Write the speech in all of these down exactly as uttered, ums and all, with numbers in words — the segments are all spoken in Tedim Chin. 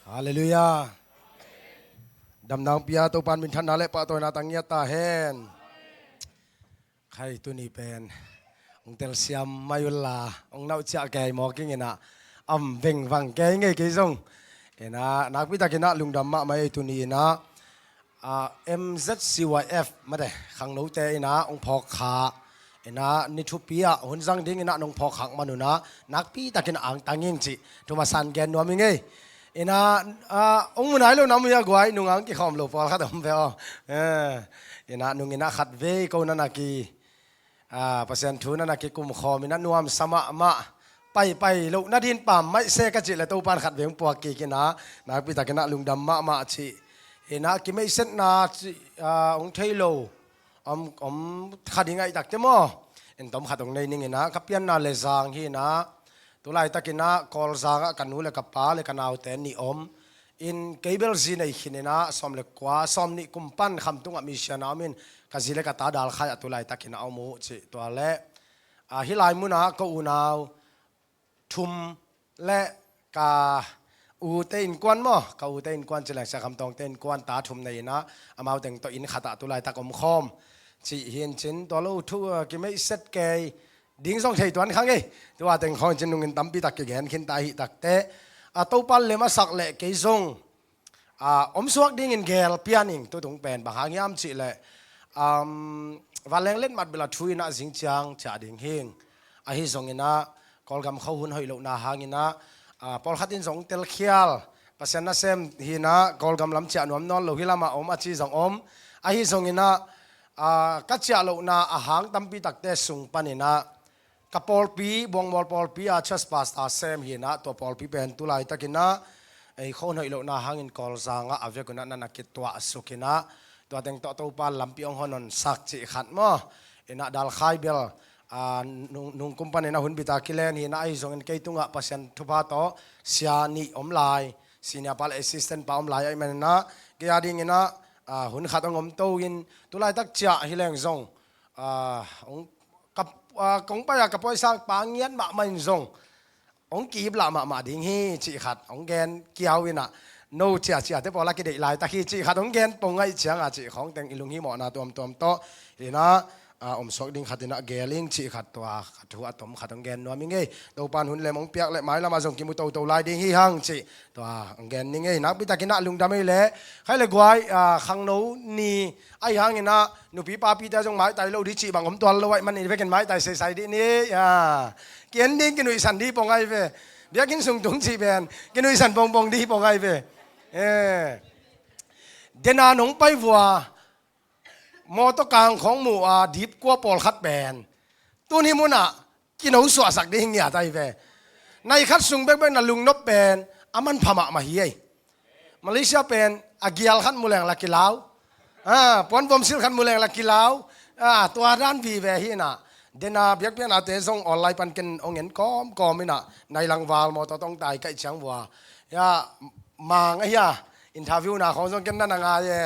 Halleluiah. Damna hong pia Topan minthanna le pahtawina tang ngiat ta hen. Khai tuni pen hong telsiam mai unla hong nauh ciah kei mawk ing inah, am vengvang kei ngei kei zong. Inah nakpi takinah lungdam mahmah ei tuni inah, ah, M Z C Y F mate khangnote inah hong phawk kha. Inah ni thupi ah hun zang ding inah nong phawk khak man unah nakpi takin angtang ing cih thuma san gen nuam ing ei. Inah, ah, hong mu nai lo na mu hi a guai, nung ang kikhawm lo pawlkhat om ve aw. Eh, inah nung inah khat vei ko na na ki, ah, Pasian thu na na kikum khawm inah nuamsa mahmah. Paipai loh nadin pam maih se ka cih le Topan khat vei hong puak kik inah nakpi takinah lungdam mahmah cih. Inah kimeihsetna cih, ah, hong thei lo om, om kha ding ahih takte maw, en tom khat hong nei ning inah, ka pianna le zang hi inah, tu laitakinah Kawlzang ah ka nu le ka pa le ka naute nih om. In kei bel zi nei khin inah sawm le kua, sawm nih kum pan Khamtung ah mission ah om in, ka zi le ka ta Dalkhai ah tu laitakinah om uh cih tua le, ah, hih lai munah ka unau thum le ka ute innkuan maw, ka ute innkuan ci leng Sia Kham Tawngte innkuan ta thum nei inah, amau teng tawh inn khat ah tu laitak om khawm cih hi in cin, tua lo thu, ah, kimeihset kei ding zong thei tuan kha ngei. Tua teng khawng cin nungin tampi tak kigen khin ta ahih takte, ah, Topan lem a sak leh kei zong, ah, om suak dingin gel pian ing. Tutung pen bang hang hiam cih leh, um, vanleng letmat bel a thu inah zing ciang ciah ding hing. Ahi zong inah Kawlgam kho hun hoih lohna hang inah, ah, pawlkhat in zong telkhial, Pasian nasem hi inah Kawlgam lam ciah nuam nawn lo, hih lamah om a ci zong om. Ahi zong inah, ah, ka ciah lohna a hang tampi takte sung pan inah ka pawlpi, Buangmual pawlpi ah church pastor sem hi inah, tua pawlpi pen tu laitakinah ei kho hun hoih lohna hangin Kawlzang ah a vek unah na na kituah suk inah, tua teng tawh Topan lampi hong hon hon sak cih khat maw. Inah Dalkhai bel, ah, nung, nung kum pan inah hun bit a kilen hi inah, ahi zongin kei tungah Pasian thupha tawh sia nih om lai, senior pa le assistant pa om lai ahih man inah, kei a ding inah, ah, hun khat hong om to in, tu laitak ciah hi leng zong, ah, hong, ka, ah, kong pai a ka pawisang pa ngiat mahmah in zong hong ki-ip lah mahmah ding hi cih khat hong gen kiau inah, no ciaciate pawl a kideih laitak hi cih khat hong gen pong ngaih ciangah cih khawng teng i lunghimawhna tuamtuam tawh inah, ah, om suak ding khat inah gel ing cih khat, tua ka thu a tom khat hong gen nuam ing ei. Topan hun lem hong piak leh mailamah zong kimu toto lai ding hi hang cih tua hong gen ning ei. Nakpi takinah lungdam ei leh, khai le guai, ah, khangno ni ahi hang inah nupi papite zong maitai lo dih cih bang om tuan lo ahih man i vekin maitai seisai dih ni. Ah, ki-en ding kinuihsan dih pong ahi ve. Biakinn sung tung cih pen kinuihsan pongpong dih pong ahi ve. Eh. Dena nong pai vua mawtaw kang khawng mu a dip kua pawlkhat pen tuni munah kino suahsak ding ngiat ahi ve. Nai khat sung bekbek na lungnop pen a manpha mahmah hi ei. Malaysia pen a gial khat mu leng la kilau. Ah, puan vomsil khat mu leng la kilau. Ah, tua dan vive hi inah. Dena biakpiaknate zong online pan ken hong en kawmkawm inah, nai langval mawtaw tawh hong tai kaih ciang vua, ya, mang ahi a, interview na khawng zong ken na na ngai e.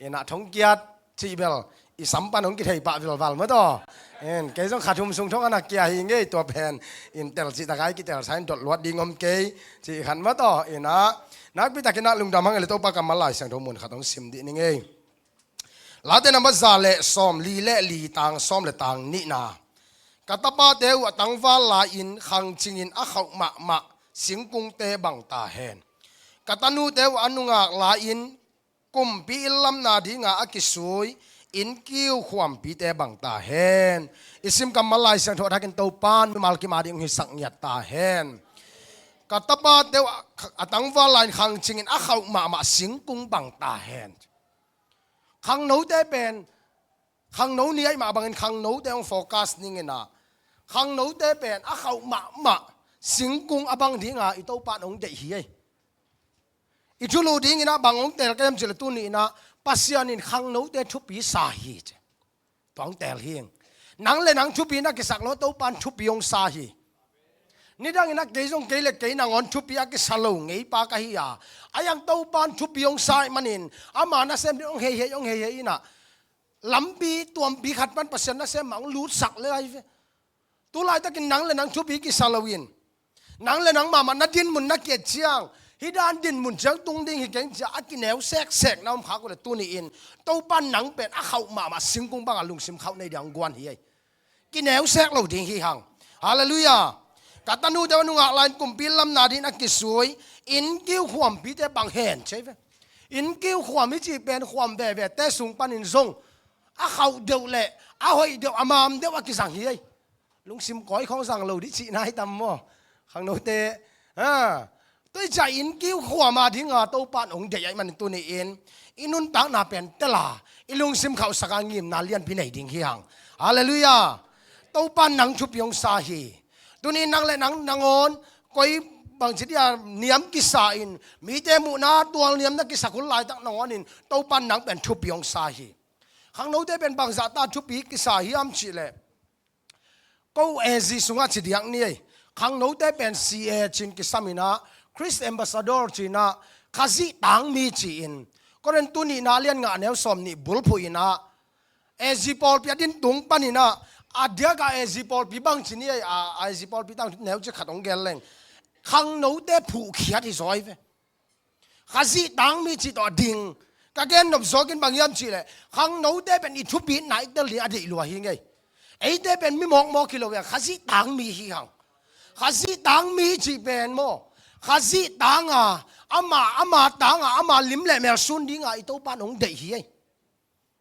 Inah thongkiat cih bel i sam pan hong kithei pah vilval maw taw. En, kei zong kha thum sung thong a na kia hi ngei, tua pen in tel cih tak a i kitel sa in dot luat ding om kei cih khat maw taw. Inah nakpi takinah lungdam hang ei leh Topa kammal Lai Siangtho mun khat hong sim dih ning ei. Late nambat za le sawm li le li, tang sawm le tang nihna. Ka tapate uh a tangval lai-in khang cingin a khauh mahmah singkungte bang ta hen. Ka tanute uh a nungak lai-in kumpi inn lamna dinga a kisui innkiu khuampite bang ta hen. I sim kammal Lai Siangtho a thakin Topan mimal kim a ding hong hisak ngiat ta hen. Ka tapate uh a, a tangval lai-in khang cingin a khauh mahmah singkung bang ta hen. Khangnote pen, khangno ni ahih mah bangin khangnote hong focus ning inah, khangnote pen a khauh mahmah singkung a bang dinga i Topan hong deih hi ei. I thulu ding inah bang hong tel ka hiam cih leh tuni inah Pasian in khangnote thupi sa hi ci. Tua hong tel hi ing. Nang le nang thupi na kisak lo, Topan thupi hong sa hi. Nidang inah kei zong kei le kei nangawn thupi a kisa lo ngeipa ka hi a, a iang Topan thupi hong sa ahih manin ama nasem ding hong heihei hong heihei inah lampi tuampi khat pan Pasian nasem mah hong lutsak le ahi ve. Tu laitakin nang le nang thupi kisa loin, nang le nang mahmah na dinmun na ki-et ciang, Hih dan dinmun ciang tung ding hi keng ci-a a kineu seksekna om khak uh leh tuni-in Topa nang pen a khauh mahmah singkung bangah lungsim khauh nei ding guan hi ei. Kineu sek lo ding hi hang. Halleluiah. Ka tanu deuh a nungak lai-in kumpi lamna dingin a kisui inn kiu khuampite bang hen ci ei ve. Inn kiu khuam i cih pen khuam vevete sung panin zong a khauh deuh leh a hoih deuh a mam deuh a kizang hi ei. Lungsim kawi khawng zang lo dih cihna hi tam maw? Khangnote, ha, tua i cih a inn kiu khuam a dinga Topa in hong deih ahih manin tuni-in i nuntakna pen tel a i lungsim khauhsak a ngimna lianpi nei ding hi hang. Halleluiah. Topa in nang thupi hong sa hi. Tuni-in nang le nang nangawn koi bangci dia niam kisa-in mite muhna tualniamna kisak hun laitak nangawnin Topa in nang pen thupi hong sa hi. Khangnote pen bangzahta thupi kisa hiam cih leh, ko A Z sungah ci diak ni ei. Khangnote pen C A ci-in kisam in ah, Christ Ambassador ci-in ah, Khazih tangmi ci-in, Korin tu nihna a lian nga a neu sawm nih bulphuh in ah, A Z pawlpi a din tung panin ah, a diak a A Z pawlpi bang ci ni ei, a, A Z pawlpi tang neu ci khat hong gel leng. Khangnote phuhkhiat hi zaw ei ve. Khazih tangmi cih tawh a ding. Ka gen nop zawkin bang hiam cih leh, khangnote pen i thupitna i tel ding a deih lua hi ngei. Eite pen mi mawkmawk hi lo hi a, Khazih tangmi hi hang. Khazih tangmi cih pen maw, Khazih tang a, ama, ama tang a, ama lim le mel sun ding a i Topa in hong deih hi ei.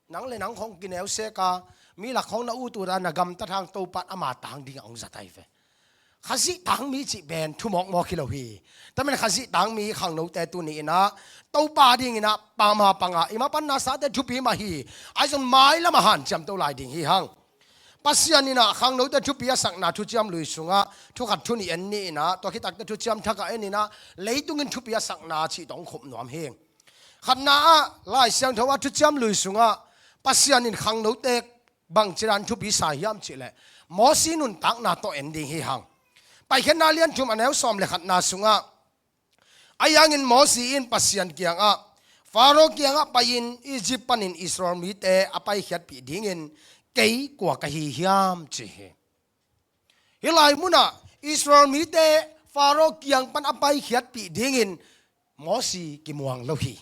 Nang le nang khawng kineu sek a, mi lak khawng na ut ut a, na gamtat hang Topa in ama tang dingah hong zat ahi ve. Khazih tangmi cih pen thu mawkmawk hi lo hi. Tua manin Khazih tangmi khangnote tuni in ah Topa dingin ah pama panga i mapanna sate thupi mah hi. Ahi zong mailam ah hanciam to lai ding hi hang. Pasian in ah khangnote thupi a sakna Thuciam Lui sungah thu khat thu nih en ni in ah, tua khit takte Thuciam Thak ah en in ah, leitungin thupi a sakna cih tawh hong khop nuam hi. Khatna ah, Lai Siangtho ah Thuciam Lui sungah Pasian in khangnote bangci dan thupi sa hiam cih leh, Mosi nuntakna tawh en ding hi hang. Paikhiatna a lian thum a neu sawm le khatna sungah, ahi hangin Mosi in Pasian kiangah, Faro kiangah pai-in Egypt panin Israel mite a paikhiatpih dingin kei kua ka hi hiam ci hi. Hih lai munah Israel mite Faro kiang pan a paikhiatpih dingin Mosi kimuang lo hi.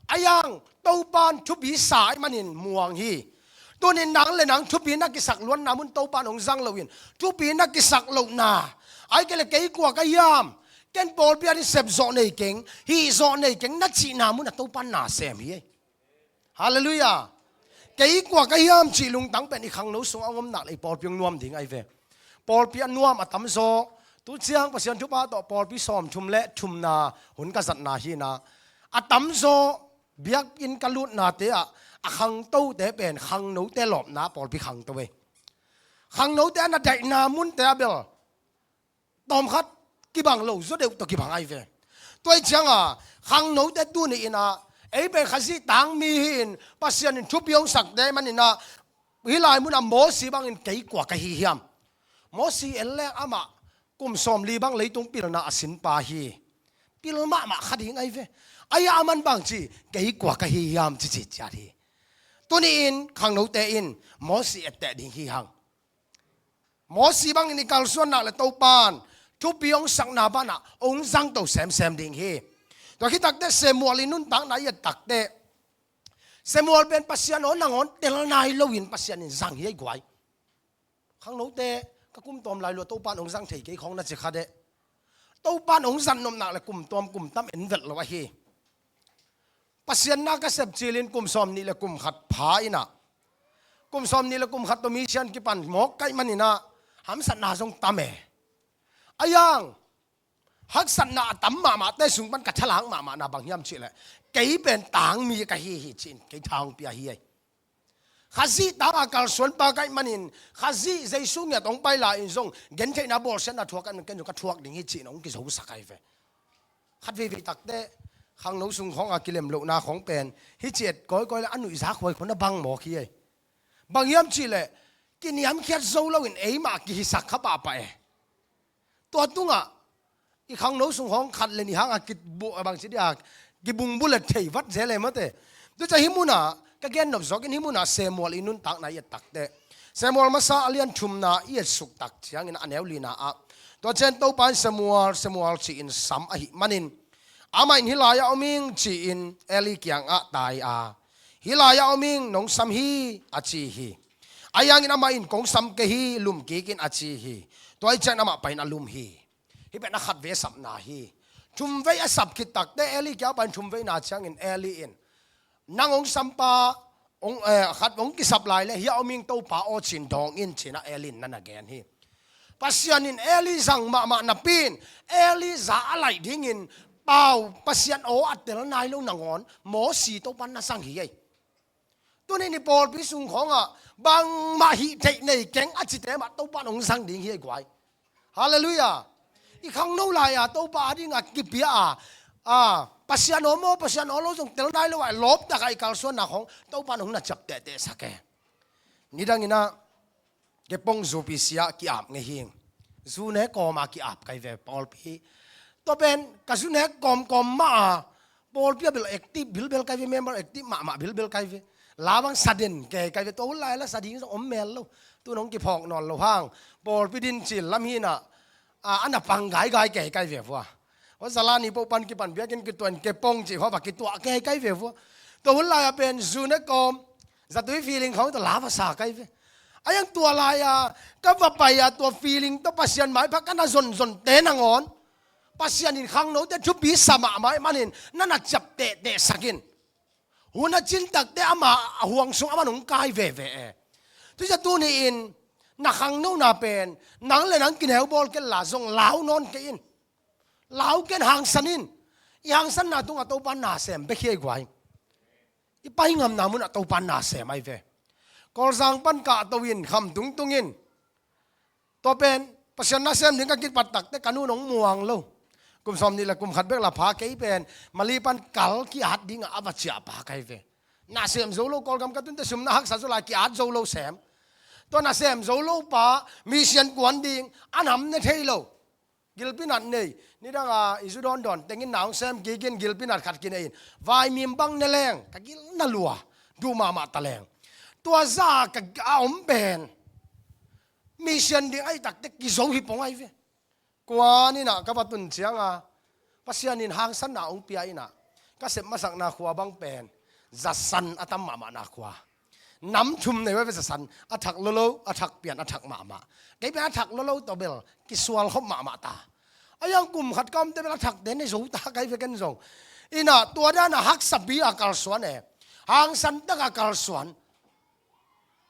Ahi hang Topa in thupi sa ahih manin muang hi. Tunin nang le nang thupi na kisak luatna mun Topa in hong zang loin, thupi na kisak lohna, ahih kei leh kei kua ka hiam, ken pawlpi ah ding sep zawh nei keng, hih zawh nei keng na cihna munah Topa in na sem hi ei. Halleluiah. Kei kua ka hiam cih lungtang pen i khangno sungah hong om nak leh i pawlpi hong nuam ding ahi ve. Pawlpi a nuam a tamzaw, tu ciang Pasian thupha tawh pawlpi sawmthum le thumna hun ka zatna hi in ah, a tamzaw biakinn ka lutnate ah a khangtote pen khangnote lawpna ah pawlpi khangto ei. Khangnote a na daihna munte ah bel tawmkhat kibang lo zaw deuh tawh kibang ahi ve. Tua ahih ciangin khangnote tuni in ah, ei pen Khazih tangmi hi-in Pasian in thupi hong sakte ahih manin ah, hih lai munah Mosi bangin kei kua ka hi hiam? Mosi en leng amah kum sawmli bang leitung pilna a sinpa hi. Pil mahmah kha ding ahi ve. Ahi a, aman bangci, kei kua ka hi hiam ci ci ciat hi. Tuni in khangnote in Mosi etteh ding hi hang. Mosi bangin i kalsuan nak leh Topa in thupi hong sakna banah hong zangto semsem ding hi. Tua khit takte Samuel i nuntakna i et takte, Samuel pen Pasian aw nangawn tel nai loin Pasian in zang hi ei guai. Khangnote, ka kum tawm lai lua Topa in hong zang thei kei khawng na ci kha deh. Topa in hong zat nop nak leh kum tawm kum tam en vet lo ahi. Pasian na ka sep cilin kum sawmnih le kum khat pha in ah, kum sawmnih le kum khat tawh mission kipan mawk ka hih manin ah, hamsatna zong tam e. Ahi hang haksatna a tam mahmahte sung pan ka thalak mahmahna bang hiam cih leh, kei pen tangmi ka hi hi ci-in kei tha hong pia hi ei. Khazih tang a kalsuanpa ka hih manin, Khazih Jesu ngiat hong pai lai-in zong gentheihna bawlsiatna thuak ka hih manin ken zong ka thuak ding hi ci-in hong kizosak ahi ve. Khat veivei takte khangno sung khawng a kilem lohna khawng pen hih ci et kawikawi leh a nuihzak huai khawng a bang mawk hi ei. Bang hiam cih leh, kiniamkhiat zo loin eimah kihisak kha pahpah e. Tua tungah i khangno sung khawng khat le nih hang a kibu-, a bangci dia kibungbulet thei vat zel e mate. Tua ciang hih munah ka gen nop zawkin hih munah Samuel i nuntakna i et takte, Samuel masa a lian thumna i et suk tak ciangin a neu lina ah, tua ciang Topa in Samuel, Samuel ci-in sam ahih manin, Amah in, "Hih lai-ah om ing," ci-in Eli kiangah tai a, "Hih lai-ah om ing, nong sam hi," a ci hi. Ahi hangin amah in, "Kong sam kei hi, lum kik in," a ci hi. Tua ahih ciangin amah pai-in a lum hi. Hih pen a khatvei a sapna hi. Thumvei a sap khit takteh Eli kiang pai-in thumveina ciangin Eli in, "Nang hong sampa, hong, eh, khat hong kisap lai leh, 'Hiah om ing Topa aw,' ci-in dawng in," ci-in ah Eli in na na gen hi. Pasian in Eli zang mahmah napi in, Eli za a laih dingin pau, Pasian aw a tel nai lo nangawn Mosi Topa in na zang hi ei. Tuni-in i pawlpi sung khawngah bangmah hih theih nei keng a cite mah Topa in hong zang ding hi ei guai. Halleluiah. I khangno lai-a Topa a dingah kipia a, a, Pasian aw maw, Pasian aw lo zong tel nai lo a, lawp takah i kalsuanna khawng Topa in hong na ciapteh tehsak e. Nidangin ah kepong zupi sia ki-ap ngei hi. Zu ne kawma ki-ap kai ve pawlpi. Tua pen ka zu ne kawmkawm mah a, pawlpi a bel active bilbel kai ve, member active mahmah bilbel kai ve. La bang sa den kei kai ve, tua hun lai la sa ding zong om mel lo. Tu-in hong kiphawk nawn lo hang, pawlpi din cil lam hi-in ah, a, a na pang gaigai kei kai ve vua. Hua zalani poh pan kipan biakinn kituah in kepong cih hua va kituah kei kai ve vua. Tua hun lai-a pen zu ne kawm, zatui feeling khawng tawh la va sa kai ve. Ahi hang tua lai-a ka va pai a, tua feeling tawh Pasian maipha ka na zonzonte nangawn Pasian in khangnote thupi sa mahmah ahih manin na na ciapteh tehsak in. Hun a cin takteh ama a huang sung aman hong kai veve e. Tua ciang tuni-in na khangnona pen nang le nang kineu bawl kei la zong lau nawn kei in. Lau kei in, hangsan in. I hangsanna tungah Topa in na sem bek hi ei guai. I pai ngamna munah Topa in na sem ahi ve. Kawlzang pan kahto in, kham tungtung in, tua pen Pasian nasem ding ka kipat takteh ka nu in hong muang lo. Kum sawmnih le kum khat bek la pha, kei pen Mali pan kal ki-at dingah a va ciahpa ka hi ve. Nasem zo lo, Kawlgam ka tun teh sum na haksa zo lai, ki-at zo lo sem. Tua nasem zo lo pa mission kuan ding a nam ne thei lo. Gilpi nat nei. Nidang a i zu dawndawn tengin na hong sem kik in, gilpi nat khat kinei in, vaimim bang ne leng, ka gil na lua, duh mahmah ta leng. Tua zah a ka, a om pen mission ding ahih takteh kizo hi pong ahi ve. Kuan in ah ka va tun ciang a, Pasian in hangsanna hong pia in ah, ka sep masakna khua bang pen zasan a tam mahmahna khua. Nam thum nei uh ahi ve, zasan, a thak lolo, a thak pian, a thak mahmah. Kei pen a thak lolo tawh bel kisual khop mahmah ta. Ahi hang kum khat ka omte bel a thakte ne zo ta ka hi ve ken zong. In ah tua dan a haksapi a kalsuan e. Hangsan tak a kalsuan.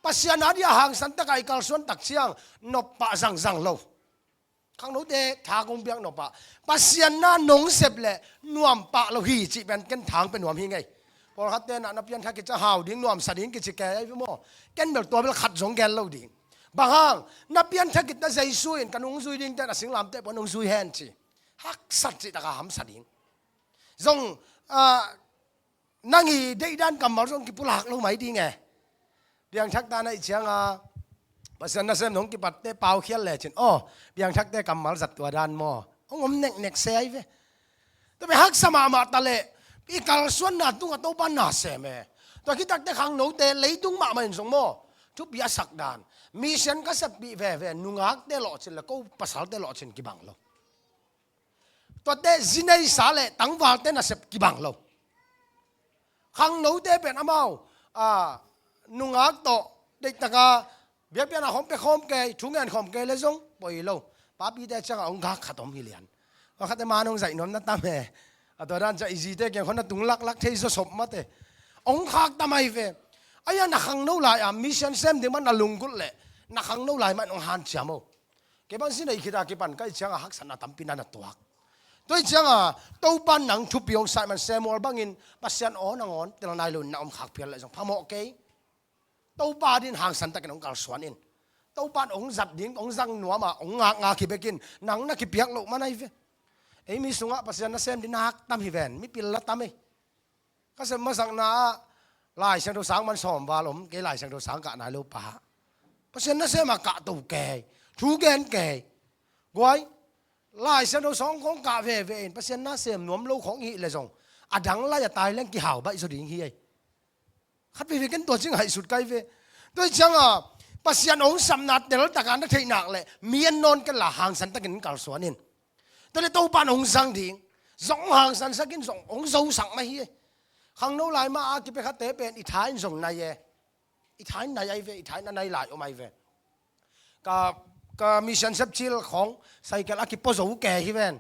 Pasian a dia hangsan tak a i kalsuan tak ciang nop pah zangzang lo. Khangnote tha kong piak nop ah, Pasian na nong sep leh nuam pah lo hi cih pen ken thang pia nuam hi ngei. Pawlkhatte na, na pianthak khit ciang hau ding, nuamsa ding kici kei ahi ve maw. Ken bel tua bel khat zong gen lo ding. Bang hang, na pianthak khit teh Jesu in ka nung zui ding, tua na singlamteh pua nung zui hen ci. Haksat cih tak a hamsa ding. Zong, ah, nang i deihdan kammal zong kipulak lo mai ding e. Piangthak ta na hih ciang a, Pasian nasem nong kipatte paukhial lecin, aw, piangthakte kammal zat tua dan maw, hong om neknek se ahi ve. Tua pen haksa mahmah ta leh i kalsuanna tungah Topa in na sem e. Tua khit takteh khangnote leitung mahmah in zong maw, thupi a sak dan. Mission ka seppih veve, nungakte lawhcin le ko pasalte lawhcin kibang lo. Tuate zi neisa le tangvalte nasep kibang lo. Khangnote pen amau, a, nungak tawh deihtak a biakpiakna khawng pia khawm kei, thu ngen khawm kei le zong poi lo. Papite ciangah hong gak khat om hi lian. Pawlkhatte man hong zaih nuam na tam e. A tua dan ciang i zite kiang khawng na tung laklak thei zaw sop mate. Hong khak tam ahi ve. Ahi a na khangno lai-a mission sem ding mah na lunggulh leh na khangno lai mah in hong hanciam o. Kei bang si neih khit a kipan ka hih ciangah haksatna tampi na na tuak. Tua hih ciangah Topa in nang thupi hong sa ahih man Samuel bangin Pasian aw nangawn tel nai lo in na om khak phial leh zong phamawh kei. Topa adingin hangsan takin hong kalsuan in. Topa in hong zat ding, hong zang nuam a, hong ngakngak hi bekin, nang na kipiak loh man ahi ve. Ei mi sungah Pasian nasem ding nak tam hi ven, mipil la tam ei. Ka sep masakna ah Lai Siangtho sang man sawm val om, kei Lai Siangtho sang kah nai lo pa. Pasian nasem a kahto kei, thu gen kei. Guai, Lai Siangtho sang khawng kah veve in Pasian nasem nuam lo khawng i hih leh zong, a dang lai a tai leng kihau baih zaw ding hi ei. Khat veve ken tua ci ngaihsut ka hi ve. Tua hi ciangah Pasian hong sapna teltak a na theih nak leh mi en nawn ken la hangsan takin kalsuan in. Tua leh Topa in hong zang ding. Zong hangsansak in zong hong zosak mah hi. Khangno lai mah a kipia khate pen i tha in zong nai e. I tha in nai ai ve, i tha in a nai lai om ai ve. Ka, ka mission sepcil khong cycle a kipaw zo ke hi ven.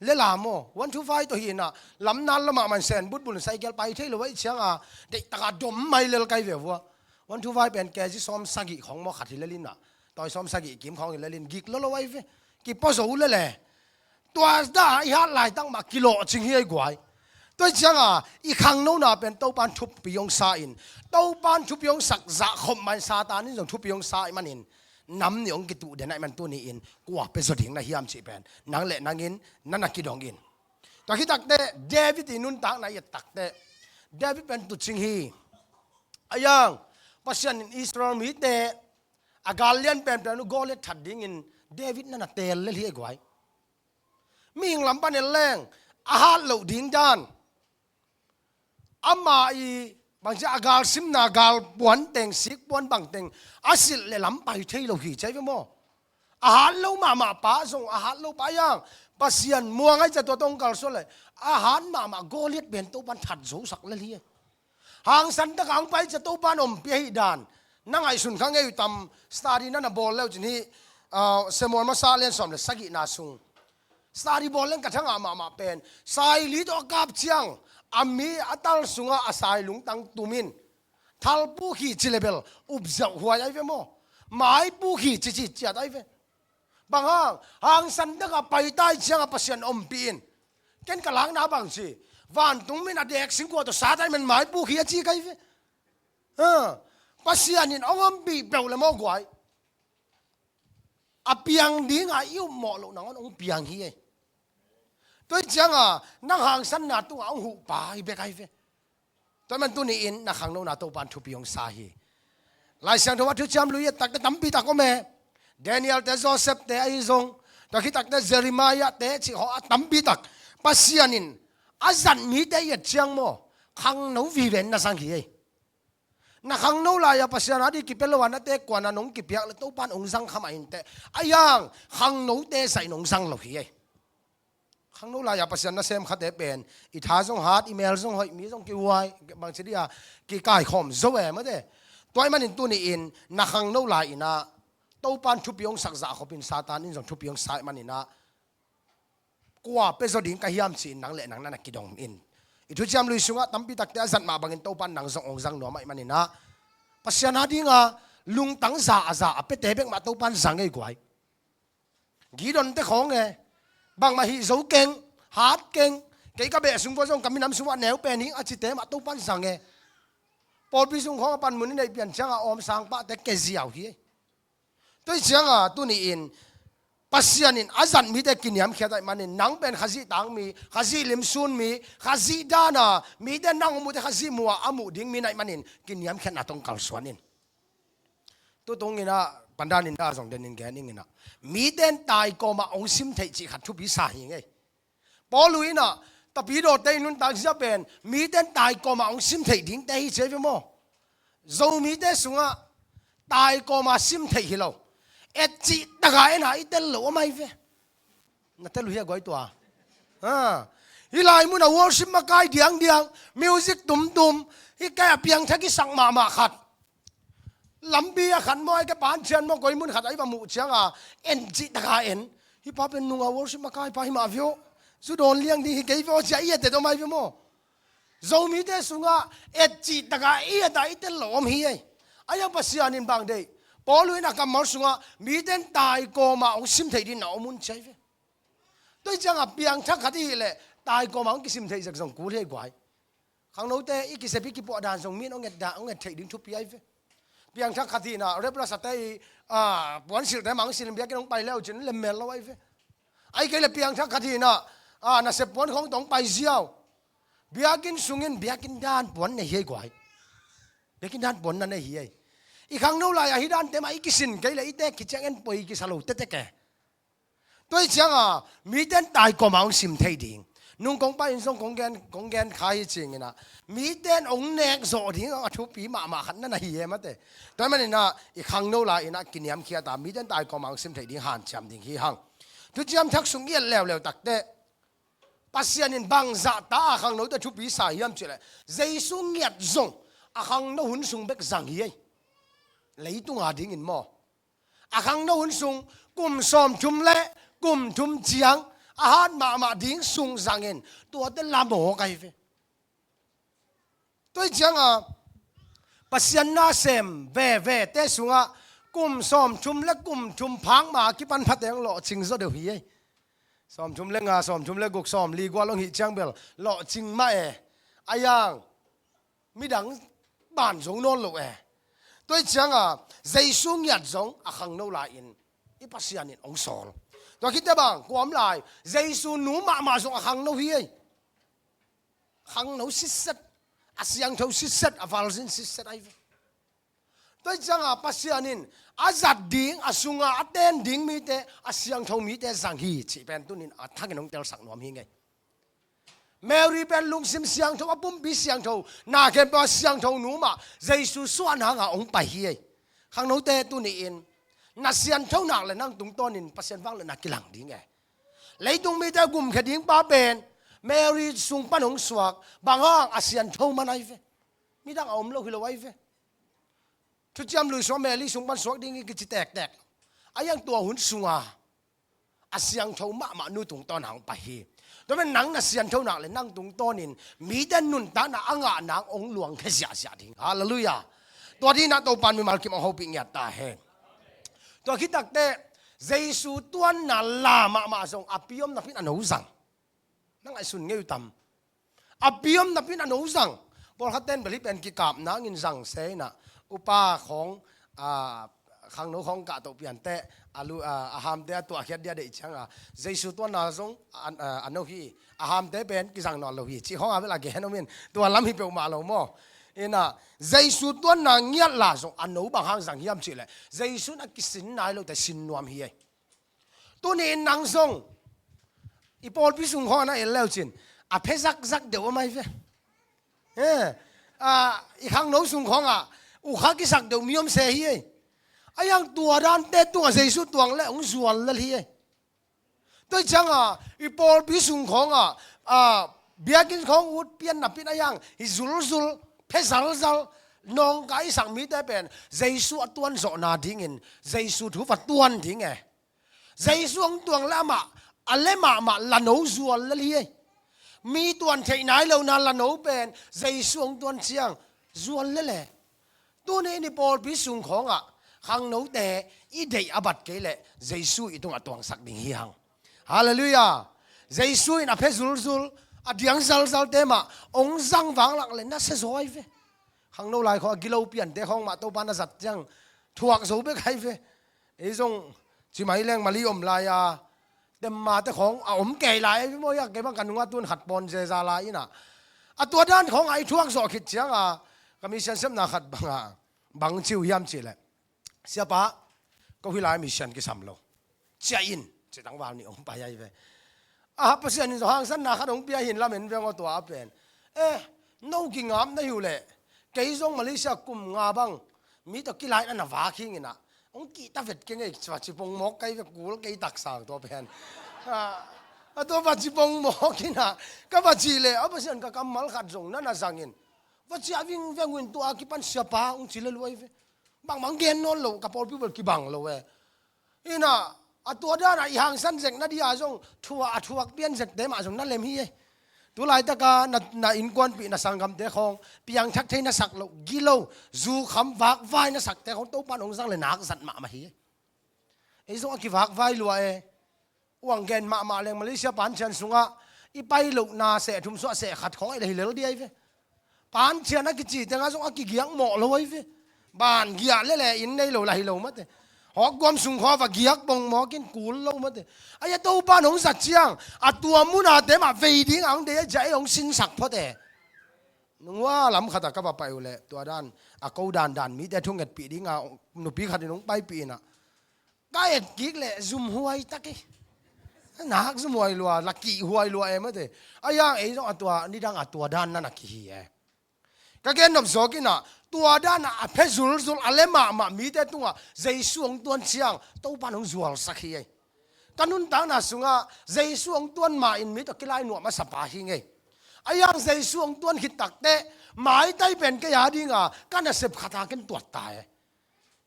Le lam aw, one two five tawh hi inah, lam nal lamah man sen butbul cycle pai thei lo aih cianga, deihtaka dom mai lel kai ve vua. One two five pen kg sawm sagih khong maw khat hi lel inah, tawi sawm sagih kim khong hi lel in gik lo lo ai ve. Kipaw zo lele. Tua dah i hat laitak mah kilawhcing hi ai guai. Tua hi cianga i khangnona pen Topan thupi hong sa in, Topan thupi hong sak zah khop mah in Satan in zong thupi hong sa ih manin nam nih hong kituh den aih man tuni in kua pia zaw ding na hiam cih pen nang le nangin na na kidong in. Tua hi takte David i nuntakna i et takte David pen tucing hi. A yang Pasian in Israel mite a gal lian penpen uh Goliath that dingin David na na teel lel hi ai guai. Mihing lam pan en leng a hat loh ding dan, amah i bangci a galsimna, galpuan teng, sikpuan bangteng a silh le lam pai thei lo hi ci ai ve maw? A hat lo mahmah pa zong, a hat lo pa yang Pasian muang ai ca tua tawh hong kalsuan le a hat mahmah Goliath pen Topan that zosak lel hi. Hangsan taka hong pai cia Topan ompih ahih dan na ngaihsun kha ngei uh tam. Study na na bawl leu cin hih, ah, Samuel masa lian sawm le sagihna sung study bawl leng ka thangah mahmah pen saili tawh a kap ciang a mi a tal sungah a sai lungtang tumin thal pukhi ci le bel upzauh huai ai ve maw? Mai pukhi ci ci ciat ai ve. Bang hang, hangsan taka pai tai cianga Pasian ompih in. Ken ka lakna bang ci, vantung min a dek singkua tawh sa tai man mai pukhi a ci kai ve. Ha, Pasian in hong ompih peuh le maw guai. A piang dinga i upmawh loh nangawn hong piang hi ei. Tua hi cianga nang hangsanna tungah hong huh pa hi bek ai ve. Tua man tuni in na khangnona Topan thupi hong sa hi. Lai Siangtho a thuciam lui a takte tampi tak om e. Daniel te, Joseph te ahi zong, tua khit takte Jeremiah te cih haw a tampi tak Pasian in a zat mite i et ciang maw, khangno vive in na zang hi ei. Na khangno lai-a Pasian a di kipia lo a na tekuan a nong kipiak le Topan hong zang kha mah inteh. A yang khangnote zah in hong zang lo hi ei. Khangno lai-a Pasian nasem khate pen i tha zong hat, i mel zong hoih, mi zong kihuai, bangci dia kikaikhawm zo e mate. Tua ih manin tuni in na khangno lai inah Topan thupi hong sak zah khopin Satan in zong thupi hong sa ih maninah kua pia zaw ding ka hiam ci-in nang le nang na na kidong in. I thuciam lui sungah tampi takte a zat mah bangin Topan nang zong hong zang nuam ah ih maninah Pasian a dinga lungtang za a za a piate bek mah Topan zang ei guai. Gideon te khawng e, bangmah hih zo keng, hat keng, kei ka beh sung vua zong ka minam sungah neu pen hing a cite mah Topan zang e. Pawlpi sung khawng a panmun i neih pian cianga awm sangpahte ke ziau hi ei. Tua hi cianga tuni in Pasian in a zat mite kiniamkhiat aih manin nang pen Khazih tangmi, Khazih limsun mi, Khazih dana mite nang muhte Khazih mua a muh ding mi na ih manin kiniamkhiatna tawh kalsuan in. Tutung inah pandan inah zong den in gen ing inah mite in tai kawmah hong sim theih cih khat thupi sa hi ngei. Paul uh inah Tapidawte i nuntak zia pen mite in tai kawmah hong sim theih dingte hi ci ei ve maw? Zomite sungah tai kawmah sim theih hi lo, et cih taka en a i tel lo om ai ve. Na tel uh hia guai tua? Ha. Hih lai munah worship makai diangdiang, music tumtum, hih kai a piangthak i sak mahmah khat. Lampi a khat maw, ai ka pan cian maw, koi mun khat ai va muh cianga en cih taka en. Hih pa pen nunga worship makai pa hi mah viau. Zu dawn liang ding hi kei viau cia i et et om ai viau maw? Zomite sungah et cih taka i et a i tel lo om hi ei. A yang Pasian in bang deih? Paul uh in a kammal sungah mite in tai kawmah hong sim theih dingin na om un ci ai ve. Tua hi cianga piangthak khat i hih leh tai kawmah hong kisim theih zek zong kul hi ei guai. Khangnote i kisep i kipuah dan zong mi in hong et dan, hong et theih ding thupi ai ve. Piangthak khat hinah rep lasate i, a, puansilhte mah hong silh in biakinn hong pai leu cin lemmel lo ai ve. Ai kei le piangthak khat hinah, a, nasep puan khawng tawh hong pai ziau. Biakinn sungin biakinn dan puan nei hi ei guai. Biakinn dan puan na nei hi ei. I khangno lai-ah hih dante mah i kisin kei le i tek khit ciang en poi kisa lo tetek e. Tua hi cianga mite in tai kawmah hong sim thei ding. Nung kong pai in zong kong gen, kong gen kha hi cinginah mite in hong nek zawh ding a thupi mahmah khat na na hi e mate. Tua ih maninah i khangno lai inah kiniamkhiat a mite in tai kawmah hong sim thei ding hanciam ding hi hang. Thuciam Thak sung i et leuleu takte Pasian in bangzah ta a khangnote thupi sa hiam cihleh, Jesu ngiat zong a khangno hun sung bek zang hi ei. Leitung a dingin maw? A khangno hun sung kum sawmthum le kum thum ciang a hat mahmah ding sung zangin tuate la mawk ahi ve. Tua hi cianga Pasian nasem vevete sungah kum sawmthum le kum thum phak ma a kipan phateng lawhcing zaw deuh hi ei. Sawmthum le nga, sawmthum le guk, sawmli gual hong hih ciang bel lawhcing mah e. A yang midang ban zo nawn lo e. Tua hi cianga Jesu ngiat zong a khangno lai-in i Pasian in hong sawl. Tua khit teh bang kuam lai, Jesu nu mahmah zong a khangno hi ei. Khangno sitset, a siangtho sitset, a virgin sitset ahi ve. Tua hi cianga Pasian in a zat ding, a sunga a ten ding mite, a siangtho mite zang hi cih pen tunin a thakin hong telsak nuam hi ngei. Mary pen lungsim siangtho, a pumpi siangtho, na khempeuh a siangtho nu mah Jesu suahna hanga hong pai hi ei. Khangnote tuni-in na siantho nak le nang tungtawnin Pasian vangliatna kilang ding e. Leitung mite gumkhia ding pa pen Mary sung pan hong suak, bang hang a siantho man ahi ve. Midang a om lo hi lo ahi ve. Thuciam Lui sungah Mary sung pan suak ding i kici tektek. A yang tua hun sunga a siangtho mahmah nu tungtawn hang pai hi. Tua pen nang na siantho nak le nang tungtawnin mite nuntakna a ngah nang hong luangkhia ziahziah ding. Halleluiah. Tua dinah Topan mimal kim hong hopih ngiat ta hen. Tua khit takteh Jesu tuanna la mahmah zong a pi om napin a no zang. Na ngaihsun ngei uh tam? A pi om napin a no zang. Pawlkhat ten bel hih pen kikap nangin zang se inah upa khawng, a, khangno khawng kahtoh pianteh a lu-, a, a hamte a tuahkhiat dia deih cianga Jesu tuanna zong a, a, a no hi. A hamte pen kizang nawn lo hi cih khawng a bel a gen om in tua lam hi peuhmah lo maw? Inah Jesu tuanna ngiat la zong a no bang hang zang hiam cihleh Jesu in a kisin nai lote sin nuam hi ei. Tuni-in nang zong i pawlpi sung khawng a na en leucin a phe zakzak deuh a mai ve. Eh, a, i khangno sung khawngah ukha kisak deuh mi om se hi ei. A yang tua dante tungah Jesu tuang le hong zual lel hi ei. Tua hi cianga i pawlpi sung khawngah, a, biakinn khawng ut pian napin a yang hi zulzul, phe zalzal, nawngkai i sak mite pen Jesu a tuan zawhna dingin Jesu thu va tuan ding e. Jesu hong tuang le amah a le mahmah la no zual lel hi ei. Mi tuan theih nai lona la no pen Jesu hong tuan ciang zual lel e. Tuni-in i pawlpi sung khawngah khangnote i deih a bat kei leh Jesu i tungah tuangsak ding hi hang. Halleluiah. Jesu in a phe zulzul, a diang zalzalte mah hong zang vanglak le nasia zaw ahi ve. Khangno lai khawng a gilo piante khawng mah Topa na zat ciang thuak zo bek ahi ve. Ei zong cimai leng Mali om lai-a, Denmark te khawng a om kei lai ahi ve maw, ia kei bang ka nunga tun khat pawn zeza lai inah. A tua dan khawngah i thuak zawh khit cianga ka mission sepna khat bangah bang ci uh hiam cihleh, Siapa, ko hih lai mission kisam lo. Ciah in, ci tangval nih hong pai ahi ve. A, Pasian in zong hangsanna khat hong pia hi in lamen veng aw tua a pen. Eh, no kingap na hi uh leh kei zong Malaysia kum nga bang mi tawh kilaina na vak hi inah hong kihta vet keng ei, va ci pongmawk kei ve, kul kei taksang tua pen. A, a tua va ci pongmawk inah ka va cih leh a Pasian ka kammal khat zong na na zangin va ciah vingveng uh in tua a kipan Siapa hong ci lel uh ahi ve. Bangbang gen nawn lo, ka pawlpi bel kibang lo e. Inah a tua danah i hangsan zek na dia zong thua a thuak pian zekte mah zong na lem hi e. Tulaitaka na, na innkuanpih na sanggamte khawng piangthak thei na sak loh, gilo, zukham vakvai na sakte khawng Topan hong zang le nak zat mahmah hi e. Ei zong a kivakvai lua e. Uang gen mahmah leng Malaysia pancian sungah i pai lohna seh thum suah seh khat khawng ahi le hi lel dia hi ve. Pancian a kici tengah zong a kigiak mawh lo ahi ve. Ban giah lele inn nei lo la hi lo mate. Hawkguam sung khawng va giak pongmawk in kul lo mate. Ahi a Topan hong zat ciang a tua munate mah vei dingah hong dei a, ciah ei hong sinsak phot e. Nungua lam khatah ka va pai uh leh tua dan a ko dandan mite thungetpih dinga nupi khat in hong paipih inah ka et kik leh zumhuai tak hi. Nak zumhuai lua, la kihhuai lua e mate. A yang ei zong a tua nidang a tua dan na na kihi e. Ka gen nop zawk inah tua danah a phe zulzul a le mahmah mite tungah Jesu hong tuan ciang Topan hong zualsak hi ei. Ka nuntakna sungah Jesu hong tuan ma-in mi tawh kilai nuam a sapa hi ngei. A yang Jesu hong tuan khit takteh maitai pen kei a dinga ka nasep khata ken tuat ta e.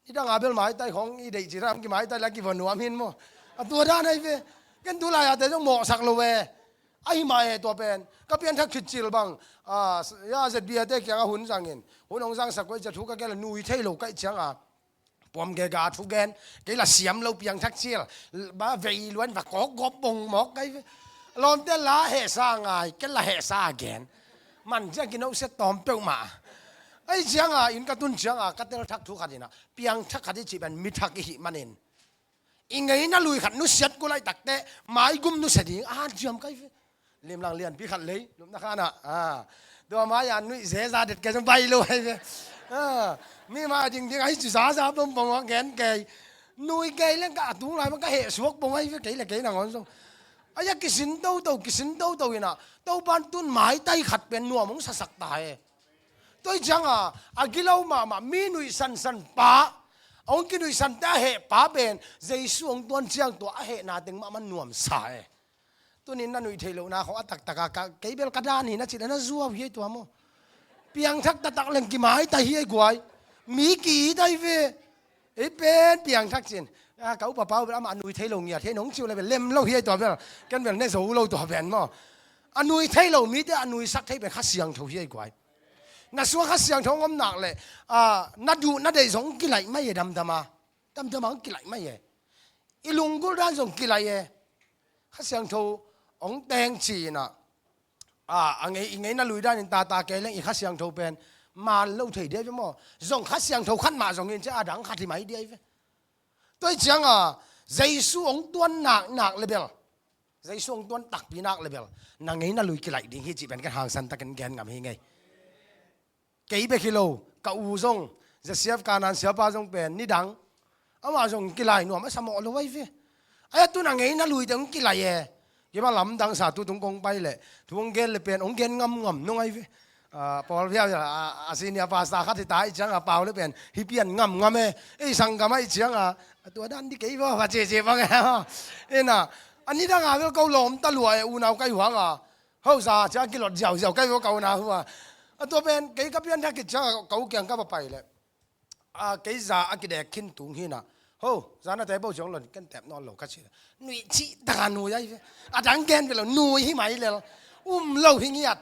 Nidang a bel maitai khong i deih cih lam ki maitai la ki va nuam hin maw. A tua dan ahi ve. Ken tu lai-a te zong mawhsak lo e. Ahi mah e tua pen. Ka piangthak khit cil bang. A, ya Z B A te kiangah hun zangin. Hun hong zangsak koi cia thu ka gen la nui thei lo kaih cianga. Puam gega thu gen. Kei la siam lo piangthak cil. Ba vei luan va kawk gawp bong mawk kai ve. Lawmte la hehsa ngai. Ken la hehsa gen. Man ciang kinohsiat tawm peuhmah. Ahi cianga inn ka tun cianga ka telthak thu khat inah piangthak khat i cih pen mithak i hih manin i ngeina lui khat nusiat kulaih takteh maigum nusia ding a hanciam kai ve. Limlang lianpi khat lei lupna khanah a tua mai-a nuih zeza det kei zong bai lo ahi ve. A, mi mai dingding ahi ci zaza bombom a gen kei. Nui kei leng ka a tung lai bang ka hehsuak bong ahi ve kei le kei nangawn zong. Ahi a kisin toto kisin toto inah Topan tun maitai khat pen nuam hong sasak ta e. Tua hi cianga a gilo mahmah mi nuihsansan pa a hong kinuihsante a heh pa pen Jesu hong tuan ciang tua a hehna teng mahmah nuamsa e. Tunin na nuih theih lohna khong a taktaka ka, kei bel ka dan hi na cih le na zuau hi ei tua maw. Piangthak taktak leng kimaitai hi ei guai. Mi ki-it ahi ve. Ei pen piangthak cin. A, ka upa pau bel amah a nui thei lo ngiat hi ei nong ciu le bel lem lo hi ei tua bel. Ken bel ne zo lo tua pen maw. A nui thei lo mite a nuisak thei pen Kha Siangtho hi ei guai. Na sungah Kha Siangtho hong om nak leh a, na duh na deih zong hong kilaih mai e damdama. Damdama hong kilaih mai e. I lunggulh dan zong kilaih e. Kha Siangtho hong teng ci-inah a, a ngei, i ngeina lui danin tata kei leng i Kha Siangtho pen man lo thei dia ve maw. Zong Kha Siangtho khat mah zongin cia a dang khat hi mai dia ve. Tua hi cianga Jesu hong tuan nak nak le bel Jesu hong tuan takpi nak le bel na ngeina lui kilaih ding hi cih pen ken hangsan takin gen ngam hi ngei. Kei bek hi lo ka u zong Joseph Kanan siapa zong pen nidang amah zong kilai nuam a sa mawh lo ahi ve. Ahi a tun a ngeina luite hong kilai e. Kima lamdang sa tu tung kong pai leh thu hong gen le pen hong gen ngamngam nung ahi ve. A, Paul Viau a, a senior pastor khat hi ta ih cianga pau le pen hi pian ngamngam e. Ei sanggam ah ih cianga a tua dan di kei vaw va cece bang e. Ina a nidang a bel ko lawm ta lua e unau kai huanga. Ho za cia kilot ziauziau kai vaw ka unau hua. A tua pen kei ka pianthak khit cianga ka u kiang ka va pai leh a, kei za a kidek khin tung hinah ho zanate bo ciang lon ken tep nawn lo ka ci. Nuih cih taka nui ahi ve. A dang gen ve lo nui hi mai lel. Um lo hi ngiat.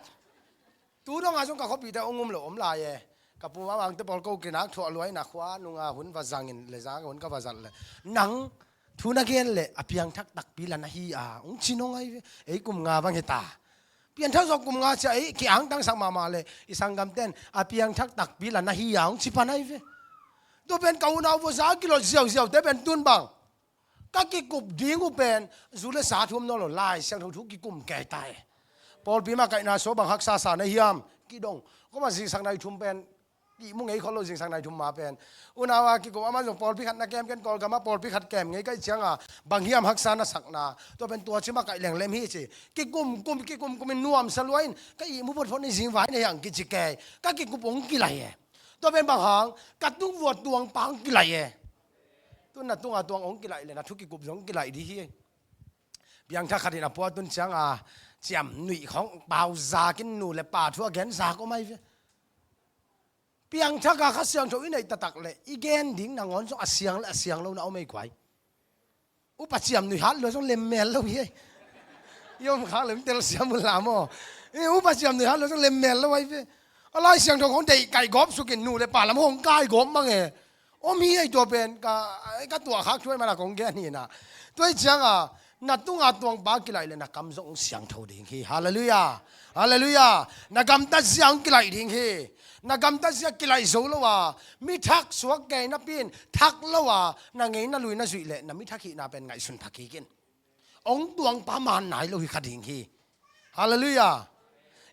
Tu dongah zong ka khuapite hong um lo om lai e. Ka pu mamangte pawl ko kinak thuah luaina khua nunga hun va zangin le zanga hun ka va zat le nang thu na gen le a piangthak takpi la na hi a hong ci nong ahi ve. Ei kum nga bang hi ta. Pianthak zawh kum nga cia ei ki-angtangsak mahmah le i sanggamten a piangthak takpi la na hi a hong ci pan ahi ve. Tua pen ka unau vua za a kilot ziauziaute pen tun bang ka kikup ding uh pen zu le sa thuam nawn lo Lai Siangtho thu kikum kei ta e. Pawlpi mah kaihna suah bang haksa sa na hiam kidong. Koma zingsang nai thum pen ihmu ngei khol lo zingsang nai thum ma pen unau a kikum amah zong pawlpi khat na kem ken Kawlgam ah pawlpi khat kem ngei kaih cianga bang hiam haksa na sakna tua pen tua cimah kaih lenglem hi ci. Kikum kum kikum kumin nuamsa lua in ka ihmu photphot ni zingvai na hiang kici kei ka kikup hong kilai e. Tua pen bang hang ka tung vua tuangpa hong kilai e. Tun na tunga tuang hong kilaih le na thu kikup zong hong kilaih di hi. Piangthak khatin a pua tun cianga ciam nuih khong pau zakin nu le pa thu a gen zak om ahi ve. Piangthaka Kha Siangtho i neih taktak le i gen ding nangawn zong a siang le a siang lo na om ei guai. Upa ciam nuih hat lua zong lemmel lo hi ei. I om khak lem tel siam un la maw. Upa ciam nuih hat lua zong lemmel lo ahi ve. A Lai Siangtho khong deih kaih gawp sukin nu le pa lam hong kai gawp mang e. Om hi ei tua pen ka, ka tuah khak thuai mana kong gen hi na. Tua hi cianga na tunga tuangpa kilaih le na kam zong hong siangtho ding hi. Halleluiah. Halleluiah. Na gamtat zia hong kilaih ding hi. Na gamtat zia kilaih zo lo a mi thak suak kei napi in thak lo a na ngeina lui na zuih le na mi thak hihna pen ngaihsun thak kik in. Hong tuangpa man nai lo hi kha ding hi. Halleluiah.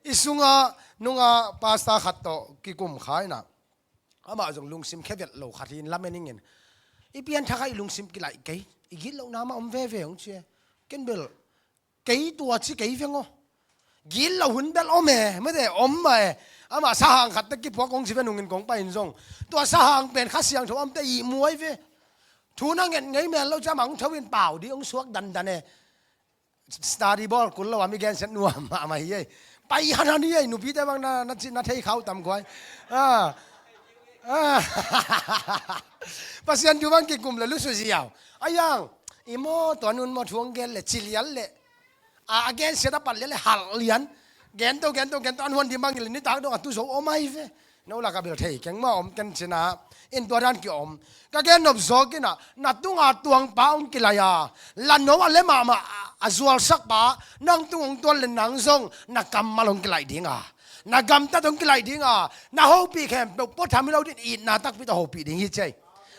I sunga nunga pastor khat tawh kikum kha inah amah zong lungsim khevet lo khat hi in lamen ingin i pianthak ah i lungsim kilaih kei i gitlohna mah om veve hong ci e. Ken bel kei tua ci kei veng aw. Gitloh hun bel om e mate om mah e. Amah sahang khat te kipuak hong ci ve nungin kong pai in zong tua sahang pen Kha Siangtho amte ihmu ahi ve. Thu na nget ngei mel lo ciang mah hong tho in pau ding hong suak dandan e. Study ball kul lo a mi gensiat nuam mahmah hi ei. Pai hanhan hi ei, nupite bang na, na, na thei khau tam kuai. Ah. Ah. Pasian thu bang kikum le lusu ziau. Ayang, i maw tua nun maw thu hong gen le cilial le. A, a gensiat a pat lian le halh lian. Gen to, gen to, gen to, an huan dim bang in le nitak dong a tu zo om ai ve. No lak a bel thei keng maw om ken cina. In tua dan ki om. Ka gen nop zawk in a, na tunga tuangpa hong kilai a. La no a le mahmah a, a zualsak pa, nang tung hong tuan le nang zong, na kammal hong kilai ding a. Na gamtat hong kilai ding a. Na hopih khempeuh, pua tham hi lo din itna takpi tawh hopih ding hi cei.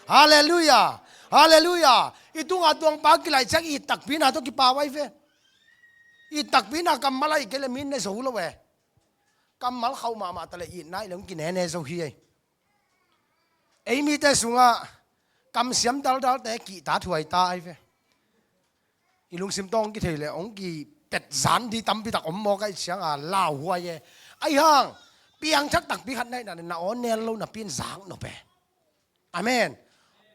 Halleluiah. Halleluiah. I tunga tuangpa kilai ciang it takpi na tawh kipau ai ve. It takpi na kammal a i kei le min ne zo lo e. Kammal khauh mahmah ta le itna i le hong kinene zo hi ei. Ei mite sungah kamsiam daldalte kihta thuaita ai ve. I lungsim tawng kithei le hong kipet zan di tampi tak om mawk ai ciang a lauhuai e. Ai hang, piangthak takpi khat na itna le na aw nel lo napi in zak nop e. Amen.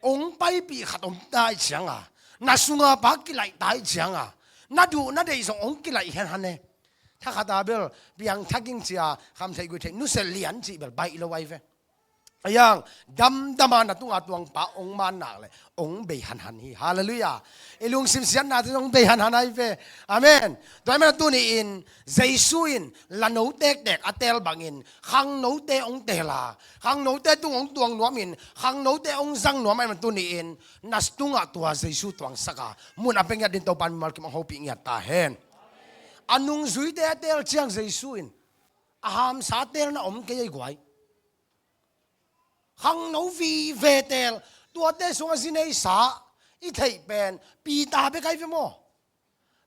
Hong paipih khat om ta i ciang a, na sunga pa kilaih ta i ciang a, na duh na deih zong hong kilaih henhan e. Thakhat a bel piangthak ing cia khamtheih guihtheih nusia lian cih bel baih lo ai ve. Ayang, damdama na tunga tuangpa hong man nak le hong bei hanhan hi. Halleluiah. I lungsim siatnate hong bei hanhan ai ve. Amen. Tua ahih manin tuni in Jesu in la no tektek a teel bangin khangnote hong teel a, khangnote tung hong tuang nuamin, khangnote hong zang nuam ahih manin tuni in na tungah tua Jesu tuangsak a, mun a pia ngiat din Topa mimal kim hong hopih ngiat ta hen. A nungzuite a teel ciang Jesu in a hamsa teelna om kei ei guai. Khangno vive teel, tuate sungah zi neisa i theih pen Peter bek ai ve maw?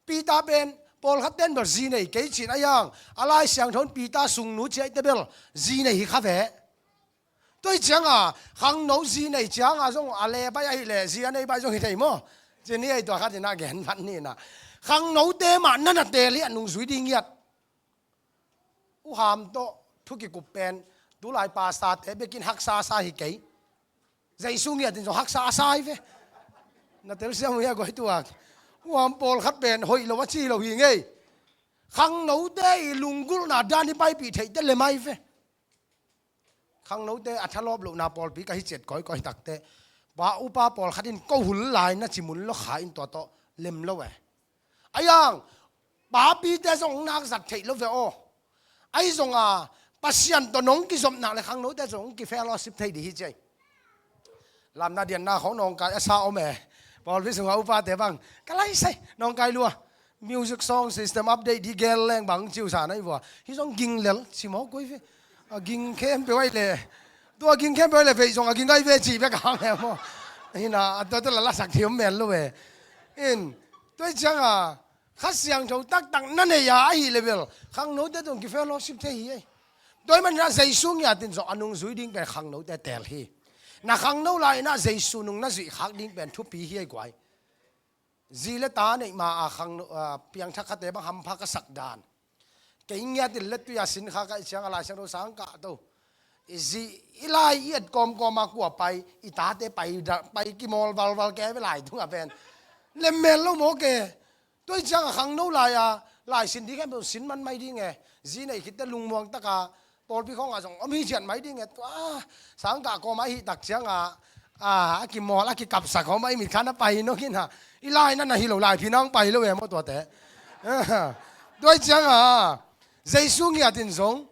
Peter pen pawlkhat ten bel zi nei kei cin a, ayang a Lai Siangtho in Peter sungnu ciaite bel zi nei hi kha ve. Tua hi ciang a khangno zi nei ciang a zong a le bai ahih le zi a nei bai zong hi thei maw? Cin hi ei tua khat in a gen phat ni in a. Khangnote mah na na teel hi a nungzui ding ngiat. U Ham tawh thu kikup pen tulai pastorte bekin haksa a sa hi kei. Jesu ngiat in zong haksa a sa hi ve. Na telsiam uh hia guai tuak? U Ham pawlkhat pen hoih lo a ci lo hi ngei. Khangnote i lunggulhna dan i paipih theihte lem ai ve. Khangnote a thalawp lohna pawlpi ka hi ciat kawikawi takte, pa upa pawlkhat in ko hul lai na ci mun lo kha in tua tawh lem lo e. Ayang, papite zong hong nak zat theih lo ve aw. Ahi zonga Pasian tawh nong kizop nak le khangnote zong hong kifellowship thei dih hi ci ei. Lamna dianna khawng nawngkai a sa om e. Pawlpi sunga upate bang ka laisai nawngkai lua. Music song system update di gel leng bang ciusa na i vua. Hi zong ging lel ci mawk koi ve. A ging khempeuh ai le. Tua ging khempeuh ai le veih zong a ging ai ve ci bek a hang e maw? Hina a tua tua la lasak thiam mel lo ve. In tua hi ciang a Kha Siangtho taktak na nei a ahi le bel khangnote tawh kifellowship thei hi ei. Tua hi manin a Jesu ngiat in zong a nungzui ding pen khangnote teel hi. Na khangno lai in a Jesu nung na zuih khak ding pen thupi hi ei guai. Zi le ta neih ma a khangno, a, piangthak khate bang hampha ka sak dan. Kei ngiat in le tui a sin kha ka i ciang a Lai Siangtho sang kah to. I zi i lai i et kawmkawm a kua pai, i tate pai, pai kimawl valval ke ve lai tungah pen. Lemmel lo maw ke. Tua hi ciang a khangno lai a, lai sin ding khempeuh sin man mai ding e. Zi nei khitte lungmuang taka pawlpi khawngah zong om hi ciat mai ding e. Tua sangkah kawm a hih tak ciangah a, a kimawl a kikapsak hawm a i mit khan a pai nawk in ha. I lai na na hi lo lai phin a hong pai lo e maw tuate. Tua hi ciangah Jesu ngiat in zong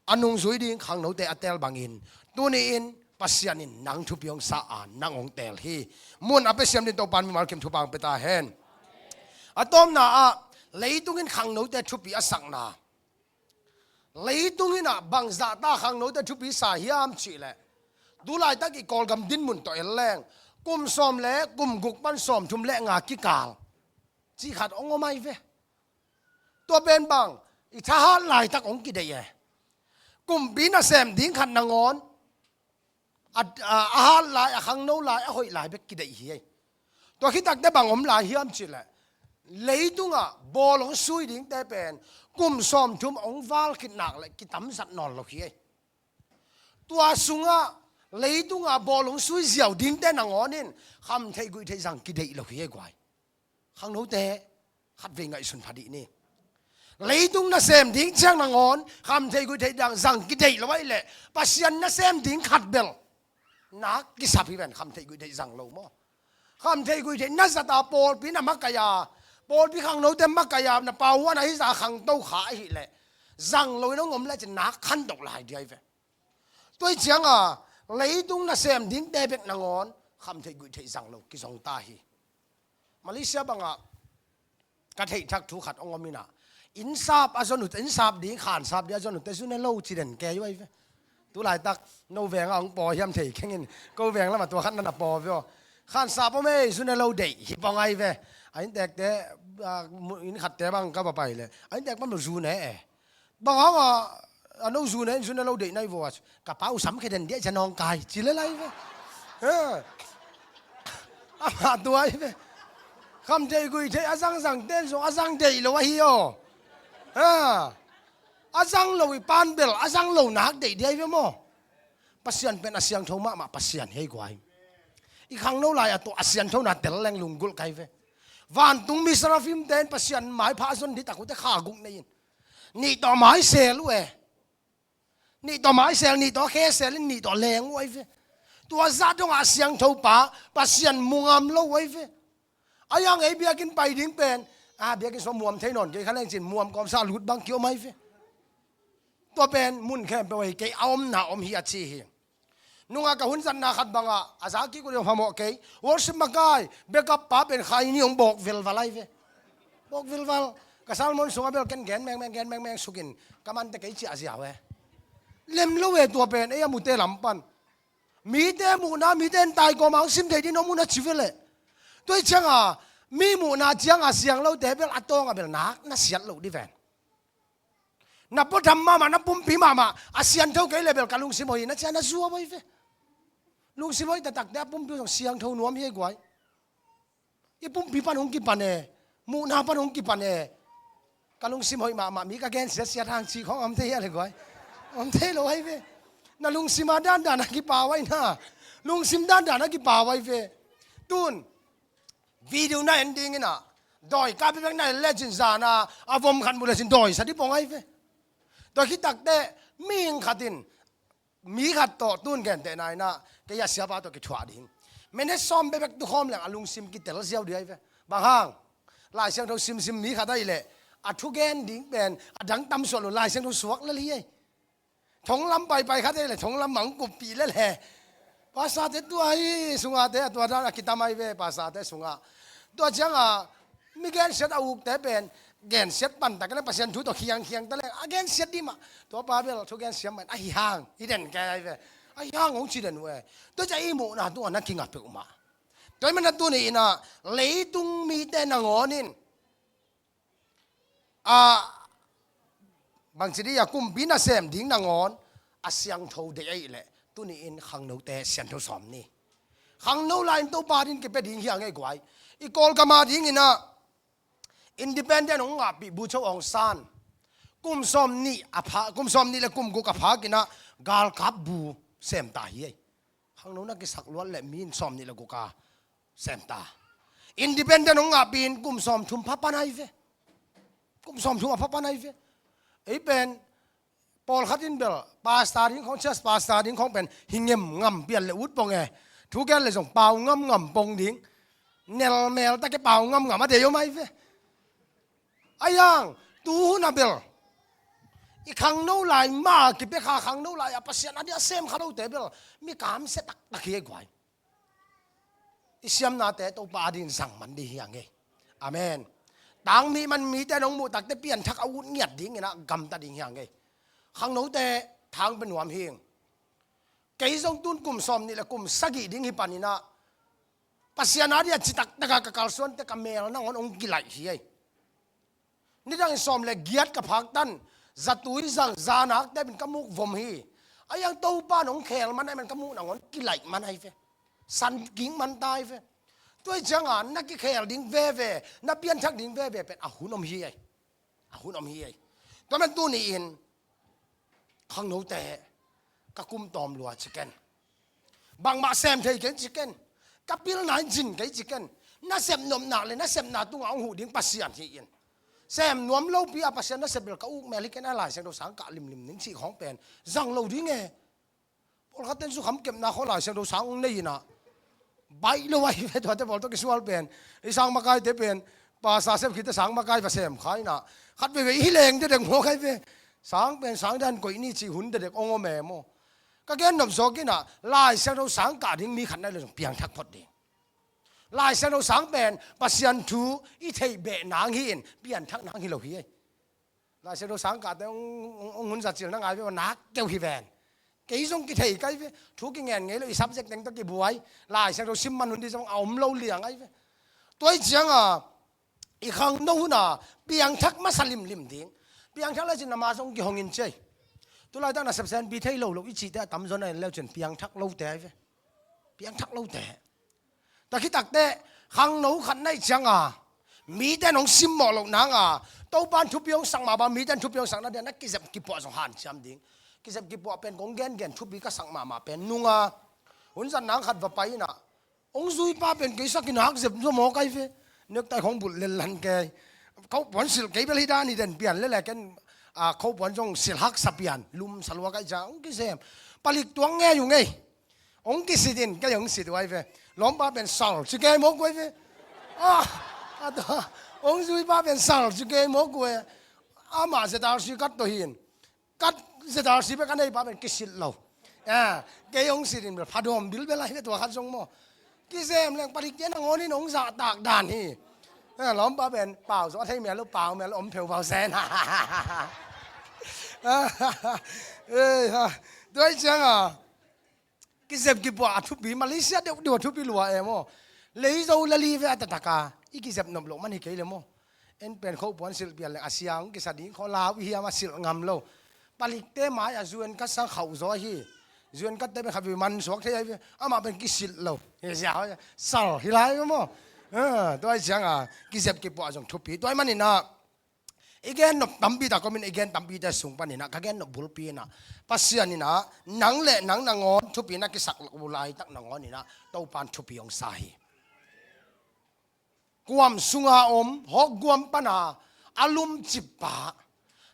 a nungzui ding khangnote a teel bangin tuni in Pasian in nang thupi hong sa a nang hong teel hi. Mun a pia siam din Topan mimal kim thupha hong pia ta hen. A tawpna ah leitung in khangnote thupi a sakna. Leitung in ah bangzah ta khangnote thupi sa hiam cihleh, tulaitak i Kawlgam dinmun tawh en leng kum sawm le kum guk pan sawmthum le nga kikal cih khat hong om ai ve. Tua pen bang i thahat laitak hong kideih e. Kumpi nasem ding khat nangawn a, a, a hat lai, a khangno lai, a hoih lai bek kideih hi ei. Tua khitakte bang om lai hiam cihleh, leitungah bawl hong sui dingte pen kum sawmthum hong val khit nak le kitamzat nawn lo hi ei. Tua sungah Leitung a bawl hong sui ziau dingte nangawn in khamtheih guihtheih zang kideih lo hi ei guai. Khangnote khatvei ngaihsun pha dih ni. Leitung nasem ding ciang nangawn khamtheih guihtheih dang zang kideih lo ahih leh Pasian nasem ding khat bel nak kisap hi ven, khamtheih guihtheih zang lo maw? Khamtheih guihtheih na zat a pawlpi na makaih a, pawlpi khangnote makaih a, na pauhuan a hih zah khangto kha ahih leh zang lo in hong om lecin nak khantoh lai dih ahi ve. Tua hi ciang a leitung nasem dingte bek nangawn khamtheih guihtheih zang lo kizong ta hi. Malaysia bangah ka theih thak thu khat hong om in ah, innsap a zon uh, innsap ding, khansap ding a zon uh te zun a lo ci den kei uh ahi ve. Tu laitak no veng ah hong paw hiam thei keng in, ko veng lamah tua khat na na paw ve aw. Khansap om ei, zun a lo deih hi pong ahi ve. A inntekte, a, mu-, inn khatte bang ka va pai leh a inntek pan lo zun e e. Bang hang a, a no zun e, zun a lo deih na hi vaw a, ka pa uh sam khe den diah cia nawngkai ci le lai ve. Ha. Amah tua ahi ve. Khamtheih guihtheih a zangzang ten zong a zang deih lo ahi aw. Ha. A zang lo i pan bel a zang lo nak deih dih ahi ve maw? Pasian pen a siangtho mahmah Pasian hi ei guai. I khangno lai a tawh a sianthona tel leng lunggulh ka hi ve. Vantung mi serafim ten Pasian maipha a zon dih tak uh te kha guk nei in, nih tawh maisel uh e. Nih tawh maisel, nih tawh khesel in, nih tawh leng uh ahi ve. Tua zah dongah a siangtho pa Pasian mu ngam lo uh ahi ve. A yang ei biakinn pai ding pen, a, biakinn sung muam thei nawn kei kha leng cin muam kawmsa lut bang kiom ahi ve. Tua pen mun khempeuh ahi kei, a omna om hi a ci hi. Nungah ka hun zatna khat bangah a za kik uh deuh phamawh kei. Worship makai backup pa pen khai ni hong bawk velval ahi ve. Bawk velval. Ka sermon sungah bel ken gen mengmeng, gen mengmeng sukin ka mante kei ciah ziau e. Lem lo e tua pen, ei a mute lam pan. Mite muhna, mite en tai kawma hong sim thei dih no muhna ci ve leh. Tua hi cianga mi muhna cianga siang lote bel a tawngah bel nak na siat loh dih ven. Na puatham mahmah, na pumpi mahmah a siangtho kei leh bel ka lungsim hoih hi na cia na zuau ahi ve. Lungsim hoih taktakte a pumpi uh zong siangtho nuam hi ei guai. I pumpi pan hong kipan e, muhna pan hong kipan e. Ka lungsim hoih mahmah, mi ka gensiatsiat hang cih khawng a om thei hia le guai? Om thei lo ahi ve. Na lungsim a dandan a kipau ahi na. Lungsim dandan a kipau ahi ve. Tun video na en ding in ah, dawi kah bekbek na en lecin zan a a vom khat mu lecin dawi sa dih pong ahi ve. Tua khit takteh mihing khat in mi khat tawh tun gentehna in ah kei a siapa tawh kithuah ding, minute sawm bekbek tukhawm leng a lungsim kitel ziau dih ahi ve. Bang hang? Lai Siangtho simsim mi khat ahih leh a thugen ding pen a dang tamsuah lo, Lai Siangtho suak lel hi ei. Thonglam paipai khat ahih leh thonglam mah hong kuppih lel he. Pastorte tua hi sungate a tua dan a kitam ahi ve, pastorte sungah. Tua cianga mi gensiat a ukte pen gensiat pantak in ah Pasian thu tawh khiangkhiang ta leng a gensiat dih mah. Tua pa bel thu gensiat mah in ahi hang hi den kei ahi ve. Ahi hang hong ci den uh e. Tua ciah i muhna tungah na kinga peuhmah. Tua hi mana tuni in ah leitung mite nangawn in a, bangci dih a, kumpi nasem ding nangawn a siangtho deih ahih leh tuni in khangnote siangtho sawm ni. Khangno lai-in Topa ding kipia ding hi hang ei guai. I Kawlgam a ding in ah independent hong ngahpih Bu Cho Aung San kum sawm nih a pha, kum sawm nih le kum guk a phak in ah galkap bu sem ta hi ei. Khangno na kisak luat leh mi in sawm nih le guk a sem ta. Independent hong ngahpih in kum sawm thum pha pan ahi ve. Kum sawm thum a pha pan ahi ve. Ei pen pawlkhat in bel pastor ding khawng, church pastor ding khawng pen hi ngem ngam pian le ut pong e. Thu gen le zong pau ngam ngam pong ding. Nelmel tak e, pau ngam ngam a dei om ahi ve. Ahi hang tuhun a bel i khangno lai mah kipia kha, khangno lai a Pasian a ding a sem kha lote bel mi kamsia taktak hi ei guai. I siamnate Topa a dingin zang man ding hi hang ei. Amen. Tangmi man mite nong muh takte pianthak a ut ngiat ding in ah gamta ding hi hang ei. Khangnote thang pia nuam hing. Kei zong tun kum sawm nih le kum sagih ding hi pan in ah Pasian a ding a citak taka ka kalsuante ka mel nangawn hong kilaih hi ei. Nidangin sawm le giat ka phak tan, zatui zang zanakte pen ka muk vom hi. Ahi hang Topa in hong khel man ahi man ka muh nangawn kilaih man ahi ve. San kik man ta ahi ve. Tua hi cianga na kikhel ding veve, na pianthak ding veve pen a hun om hi ei. A hun om hi ei. Tua man tuni in khangnote ka kum tawm lua ci ken. Bangmah sem thei kei ci ken. Ka pilna in zin kei ci ken. Na sep nopna le na sepna tungah hong huh ding Pasian hi in. Sem nuam lopi a Pasian na sep bel ka uk mel hi ken a Lai Siangtho sang kah limlim ning cih khawng pen zang lo ding e. Pawlkhat ten zukham kepna khawng Lai Siangtho sang hong nei inah baih lo ahi ve tuate pawl tawh kisual pen. I sang makaite pen pasa sep khitte sang makai va sem kha inah khat veivei hi leng dedek mawk ahi ve. Sang pen sang dan koih ni cih hun dedek hong om e maw. Ka gen nop zawk inah Lai Siangtho sang kah ding mi khat na hi lo zong piangthak phot ding. Lai Siangtho sang pen Pasian thu i theih beh nang hi in pianthak nang hi lo hi. Lai Siangtho sang kahte hong, hong, hong hun zacil na ngai ve, nak keu hi ven. Kei zong kithei kai ve. Thu kingen ngei lo i subject teng tawh kibuai. Lai Siangtho sim man hun dih zong a om lo liang ai ve. Tua hi cianga i khangno huna piangthak masa limlim ding. Piangthak le cin nama zong kihong in cei. Tulaitak na sepsen pi thei lo lo i cihte a tamzaw na en leu cin piangthak lote ai ve. Piangthak lote. Tua khitakte khangno khat na hi cianga mite nong simmawh loh nanga Topan thupi hong sak mah bang mite thupi hong sakna dia na kizep kipuah zong hanciam ding. Kizep kipuah pen kong gengen thupi ka sak mahmah pen nunga hun zat nang khat va pai inah hong zuipa pen kei sak in hak zep zaw mawk ai ve. Nektai khong bulh lellan kei. Khopuan silh kei bel hi dan hi den pian lele ken. A, khopuan zong silh haksa pian lumsa lua kai ciang hong kisem. Palik tuang ngei uh ngei. Hong kisit in kei hong sit uh ai ve. Lawmpa pen sal ci kei mawk uh ai ve. A, a tua hong zuipa pen sal ci kei mawk uh e. Amah zetar si kat tawh hin. Kat zetar si bek a neipa pen kisit lo. A, kei hong sit in bel phadawm bilbel ahi ve tua khat zong maw. Kisem leng palik kei nangawn in hong zahtak dan hi. A, lawmpa pen pau zaw a thei mel lo pau mel lo om pheu pau sen. Ei, ha. Tua hi cianga kizep kipuah a thupi Malaysia deuhdeuh a thupi lua e maw. Leizo lali ve a tataka i kizep nop loh man hi kei le maw. En pen khopuan silh pian le a siang kisa ding khaw lau i hiam a silh ngam lo. Palikte mai a zuen kat sang khauh zaw hi. Zuen katte pen khat vei man suak thei ai ve. Amah pen kisilh lo hi sia sal hi lai ve maw. A, tua hi cianga kizep kipuah zong thupi tua hi maninah i gen nop tampi tak om in i gen tampite sung paninah ka gen nop bulpi inah Pasian inah nang le nang nangawn thupi na kisak lo laitak nangawn inah Topan thupi hong sa hi. Kuam sunga om hawk guam pana a lum cippa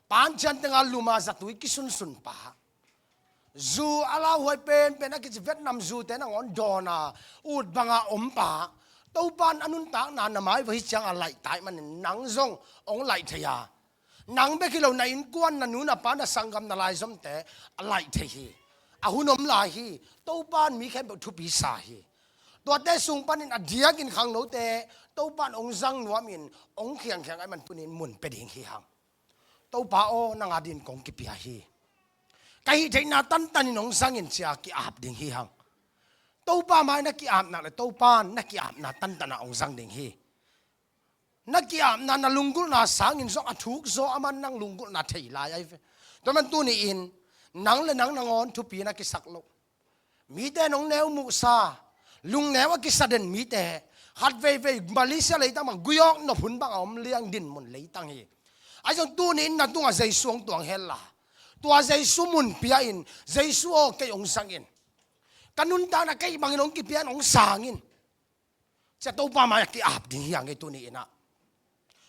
pancian tenga luma zatui kisunsunpa zu a lauhuai penpen a kici Vietnam zute nangawn dawna ut banga ompa Topan a nuntakna na mai va hi cianga laih tai manin nang zong hong laih thei a nang bek hi lo na innkuan na nu na pa na sanggam na laizomte a laih thei hi. A hun om lai hi. Topan mi khempeuh thupi sa hi. Tuate sung panin a diakin khangnote Topan hong zang nuamin hong khiangkhiang ai man tunin mun pe ding hi hang. Topa aw nang a din kong kipia hi. Ka hih theihna tantanin hong zangin cia ki-ap ding hi hang. Topa mai na ki-apna le Topan na ki-apna tantana hong zang ding hi. Na ki-apna na lunggulhna sangin zong a thuk zaw a man nang lunggulhna thei lai ai ve. Tua man tuni-in nang le nang nangawn thupi na kisak loh mite nong neu muhsa lungneu a kisa den mite khat veivei Malaysia leitang bang guyawk nop hun bang a om liang dinmun leitang hi. Ahi zong tuni-in na tungah Jesu hong tuang hella tua Jesu mun pia in Jesu aw kei hong sangin ka nuntakna kei bangin hong kipia in hong sangin. Cia Topa mai a ki-ap ding hi a ngei tuni inah.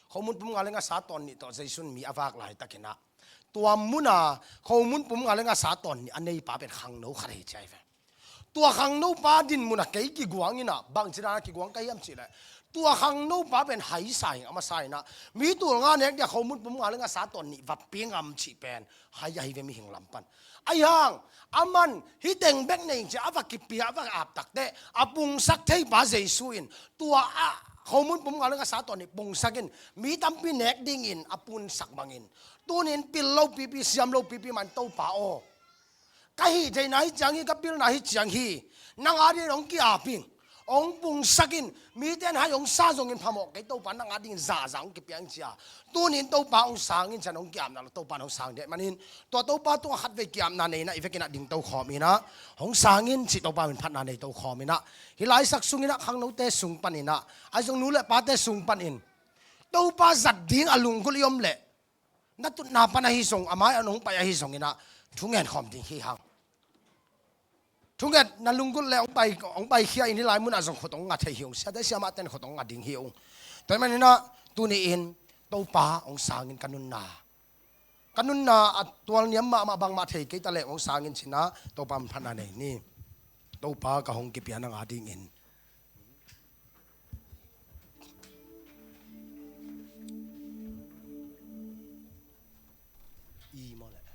Khomun pum nga le nga sa tawn nih tawh Jesu in mi a vak laitakinah tua muna khomun pum nga le nga sa tawn nih a neipa pen khangno khat hi ciai ve. Tua khangnopa din muna kei kiguang inah bangci dana kiguang ka hiam cihleh tua khangnopa pen haisa hing a masa inah mi tul nga nek dia khomun pum nga le nga sa tawn nih va pia ngam cih pen hai ahi ve mihing lam pan. Ahi hang a man hih teng bek nei cia a va kipia a va ap takte a pungsak theipa Jesu in tua a khomun pum nga le nga sa tawn nih pungsak in mi tampi nek dingin a punsak bangin tunin pil lo pipi siam lo pipi man Topa aw. Ka hih theihna hi ciang hi ka pilna hi ciang hi nang a dingin hong ki-ap ing hong pungsak in mite an hai hong sa zongin phamawh kei Topa nang a dingin zahzah hong kipia ing cia. Tunin Topa hong sang in cian hong ki-apna lo Topa hong sang deh manin tua Topa tungah khat vei ki-apna nei inah i vekin ah ding tokhawm inah hong sang in cih Topa min phatna nei tokhawm inah hih laisak sung inah khangnote sung pan inah ahi zong nu le pate sung panin Topa zat ding a lunggulh i om leh na tutna pan ahi zong a mai a nong pai ahi zong inah thu ngen khawm ding hi hang. Thunget na lunggulh le hong pai, hong paikhia in hih lai munah zong khut hong nga thei hi ung. Siate siamahte in khut hong nga ding hi ung. Tua ahih manin ah tuni-in Topa hong sangin ka nunna, ka nunna a tualniam mahmah bangmah thei kei ta leh hong sangin ci-in ah Topa min phatna nei ni. Topa ka hong kipia nang adingin. I maw leh.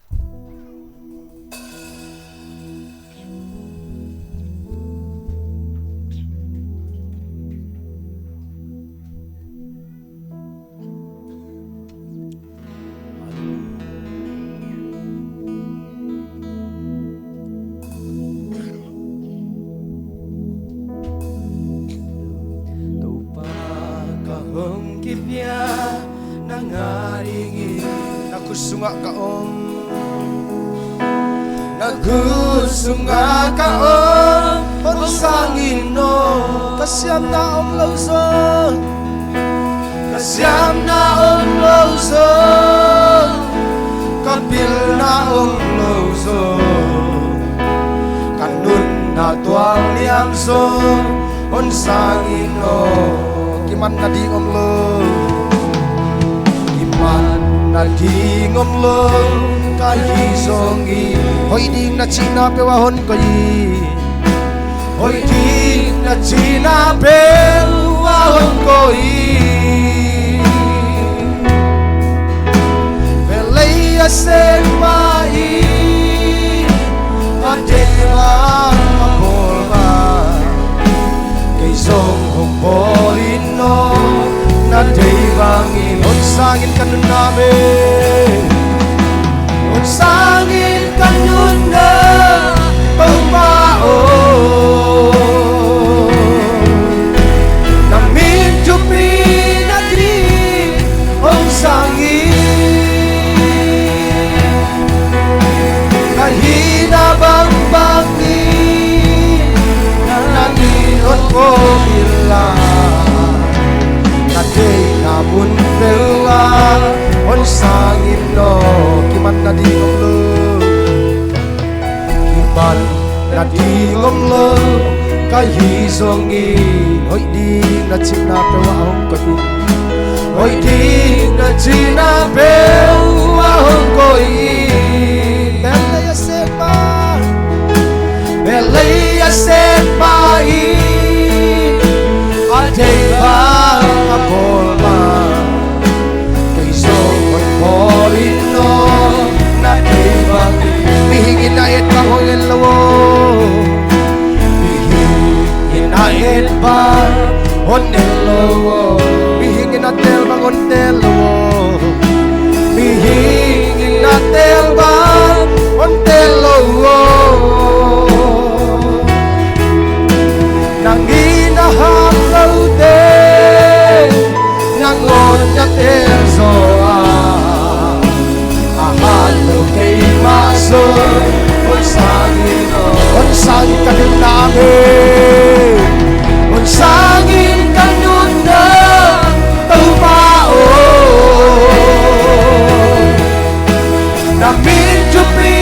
Topa ka hong kipia nang adingin. Na khut sungah ka om, na khut sungah ka om, hong sangin aw. Ka siamna om lo zong, ka siamna om lo zong, ka pilna om lo zong, ka nunna tualniam zong hong sangin aw. Kiman nading om lo, kiman nading om lo ka hi zongin, hoih ding na cihna peuh ah hong koih in. Hoih ding na cihna peuh ah hong koih in. Vei lei a sek mah in, a deih bang a bawl mah, kei zong hong bawl in aw, na deih bangin. Hong sangin ka nunna mah, hong sangin ka nunna, Topa aw. Na min thupi nading hong sangin, ka hihna bangbang in, na min hong pom inla, na deihna mun peuh ah hong sangin aw. Kiman nading om lo, kiman nading om lo ka hi zongin, hoih ding na cihna peuh ah hong koih in. Hoih ding na cihna peuh ah hong koih in. Vei lei a sek mah, vei lei a sek mah in, a deih bang a bawl mah, kei zong hong bawl in aw, na deih bang. Mihing in a et bang hong et lo aw. Mihing in a et bang hong et lo aw. Mihing in a teel bang hong teel lo aw. Mihing in a teel bang hong teel lo aw. Nang in a hat lote, nangawn na teel zaw a, a hat lo keimah zong hong sangin aw. Hong sangin ka nunna mah, hong sangin ka nunna, Topa aw. Na min thupi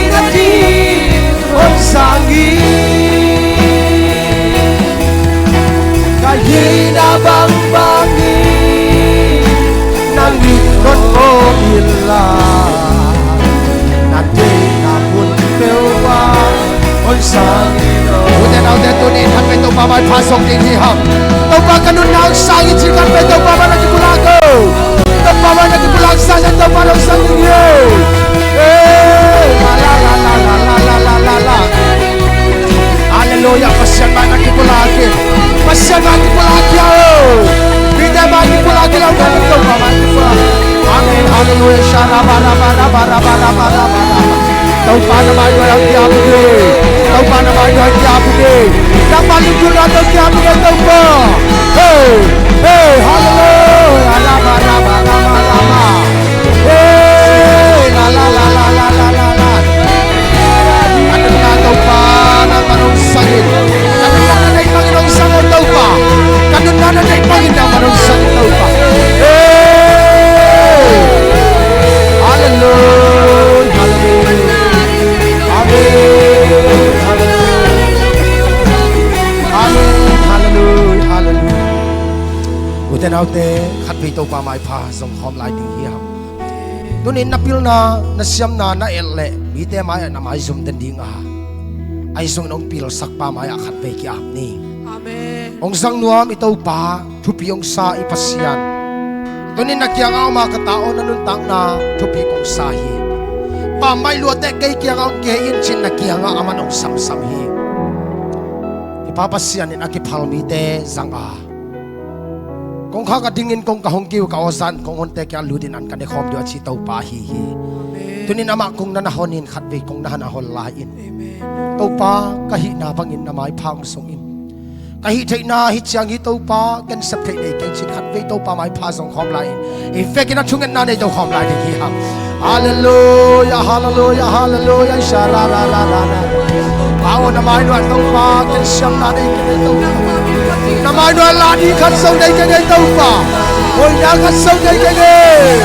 nading hong sangin, ka hihna bangbang in, na min hong pom inla, na deihna mun peuh ah hong sangin aw. Ute naute, tuni in khatvei Topa mai pha sawk ding hi hang. Topa ka nunna hong sangin ci, khatvei Topa mai na kipulak o. Topa mai na kipulak sang in, Topa hong sang ding hi. Hey, la, la, la. Halleluiah, Pasian mai na kipulak hi. Pasian mai kipulak hi o. Mite mai kipulak hi lo, Topa mai kipulak. Amen. Halleluiah. Sha, ra, ba, ra, ba, ra, ba, ra, ba, ra, ba, ra, ba, ra, ba. Topa na mai nuai ah kiam ing ei. Topa na mai nuai ah kiam ing ei. Nangmah lungdamna tawh kiam ing ei Topa. Hey, hey, halleluiah. Alama, lama, lama, lama. Hey, la, la, la. Ka nunna Topa nangmah hong sang in. Ka nunna na deih bangin hong sang o Topa. Ka nunna na deih bangin nangmah hong sang in Topa. Hey! Halleluiah, halleluiah. Amen. Halleluiah. Aute khatvei Topa maipha zong khawm lai ding hi hang. Tunin na pilna, na siamna, na elh leh mite mai-ah na maizum den ding a, ahi zongin hong pilsakpa mai-ah khatvei ki-ap ni. Amen. Hong zang nuam i Topa, thupi hong sa i Pasian. Tunin na kiangah om a, ka ta aw, na nuntakna thupi kong sa hi. Pammaih luateh kei kiangah hong kihei in, ci-in na kiangah aman hong samsam hi. I Pa Pasian in a kiphal mite zang a, kong khak a dingin kong ka hong kiu ka aw zan kong honte kiangah lut in an ka ne khawm ding a ci Topa ahi hi. Tunin amah kong na na hon in khatvei kong na na hon lai in. Topa, ka hihna bangin na maipha hong sung in. Ka hih theihna hi ciang hi Topa, ken sep theih nei keng ci-in khatvei Topa maipha zong khawm lai in. I vekin a thungetna nei to khawm lai ding hi hang. Halleluia, halleluia, halleluia. Sha la la la la la. Pa aw, na mai nuai Topa, ken siamna nei keng ei Topa. Na mai nuai la ding khat zong nei keng ei Topa. Hoihna khat zong nei keng ei.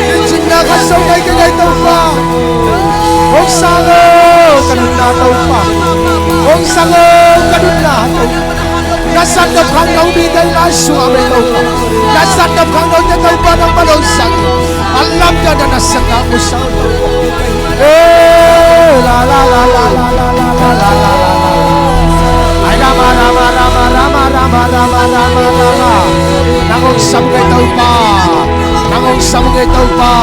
Lichinna khat zong nei keng ei Topa. Hong sang aw, ka nunna Topa. Hong sang aw, ka nunna Topa. Na zatnop khangno mite i lai sungah om ei Topa. Na zatnop khangnote Topa nangman hong sang. A lamdang na nasepna mu sang. Eh, la, la, la. Ai, rama, rama, rama. Nang hong sam ei Topa. Nang hong sam ei Topa.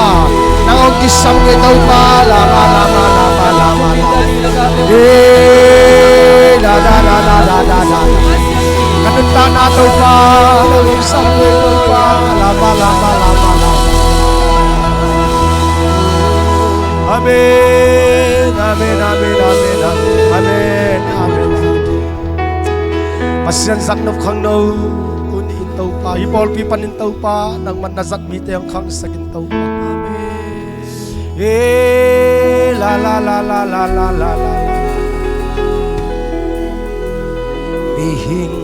Nang hong kisam ei Topa. Rama, rama, rama, rama. Eh, la, la, la. Ka nuntakna Topa, na lungsam Topa, la, la, la. Amen, amen, amen, amen, amen. Amen, amen. Pasian zatnop khangno tuni in Topa, hih pawlpi panin Topa, nangman na zat mite hong khangsak in Topa. Amen. Eh, la, la, la. Mihing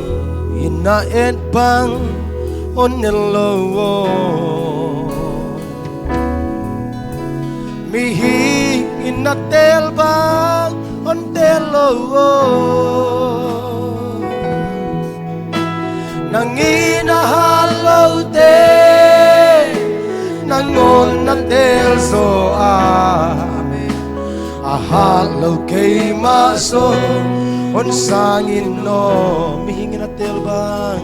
in a et bang hong et lo aw. Mihing in a teel bang hong teel lo aw. Nang in a hat lote nangawn na teel zaw a, a hat lo keimah zong hong sang in aw. Mihing in a teel bang,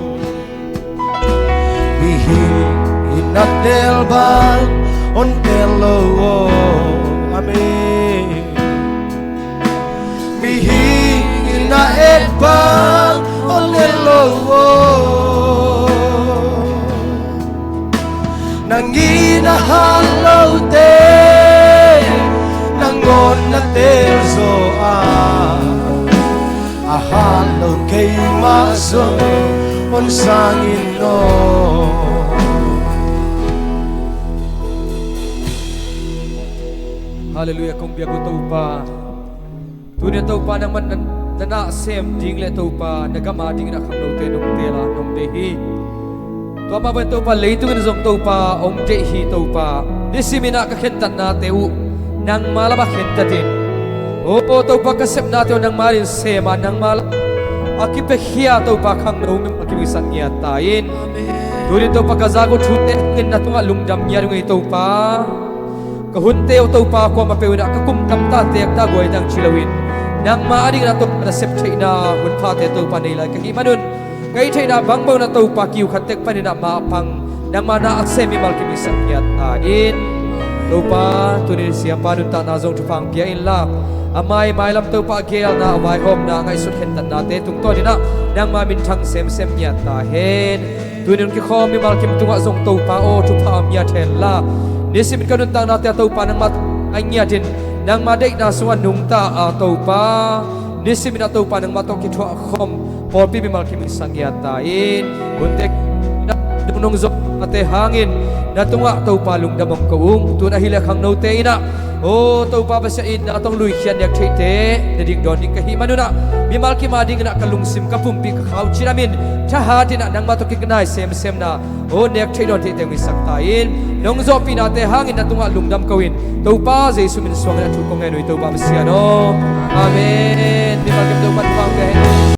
mihing in a teel bang hong teel lo aw. Amen. Mihing in a et bang hong et lo aw. Nang in a hat lote nangawn na teel zaw a, a hat lo keimah zong hong sang in aw. Halleluia, kong biak uh Topa. Tuni a Topa nangman na, na na sem ding le Topa na gam a dingin a khangnote nong teel a nong deih hi. Tua mah bangin Topa leitungin zong Topa hong deih hi Topa. Nisimin ah ka khentatnate uh nangma lamah khentat in. O Topa ka sepnate uh nangma in sem a nangma lamah a kipiakhia Topa khangno mimal kim i sak ngiat ta in. Tuni in Topa ka zak uh thute in na tungah lungdam ngiat ung ei Topa. Ka hunte uh Topa kuamah peuh in ah ka kum tamta teek ta guai dang ci loin nangma a dingin ah Topa na sep theihna hun phate Topa nei lai ka hih manun ka hih theihna bangbang in ah Topa kiu khat tek panin ah mapang nangma na a sem mimal kim i sak ngiat ta in. Topa tuni in siapa nuntakna zong thupha hong pia inla a mai mailam Topa a geelna a vaihawmna a ngaihsut khentatnate tungtawn in ah nangma minthang semsem ngiat ta hen. Tuni in kikhawm mimal kim tungah zong Topa aw thupha om ngiat henla nisimin ka nuntaknate ah Topa nangma tawh ngai ngiatin nangma deihna sungah nungta a Topa nisimin ah Topa nangma tawh kithuah khawm pawlpi mimal kim i sak ngiat ta in. Hunte nung nung zong ate hangin na tungah Topa lungdam hong ko ung. Tun ahih leh khangnote in ah O Topa Pasian in na tawh luikhiat nek theihte na ding dawn ding ka hih manun ah mimal kim a dingin ah ka lungsim ka pumpi ka khauh cinamin thahat in ah nangma tawh kinai semsemna o nek theih dawn theihte hong hisak ta in. Nong zawhpihnate hangin na tungah lungdam ko in Topa Jesu min suangin a thu kong ngen uh hi Topa Pasian aw. Amen. Mimal kim Topa thupha hong pia hen.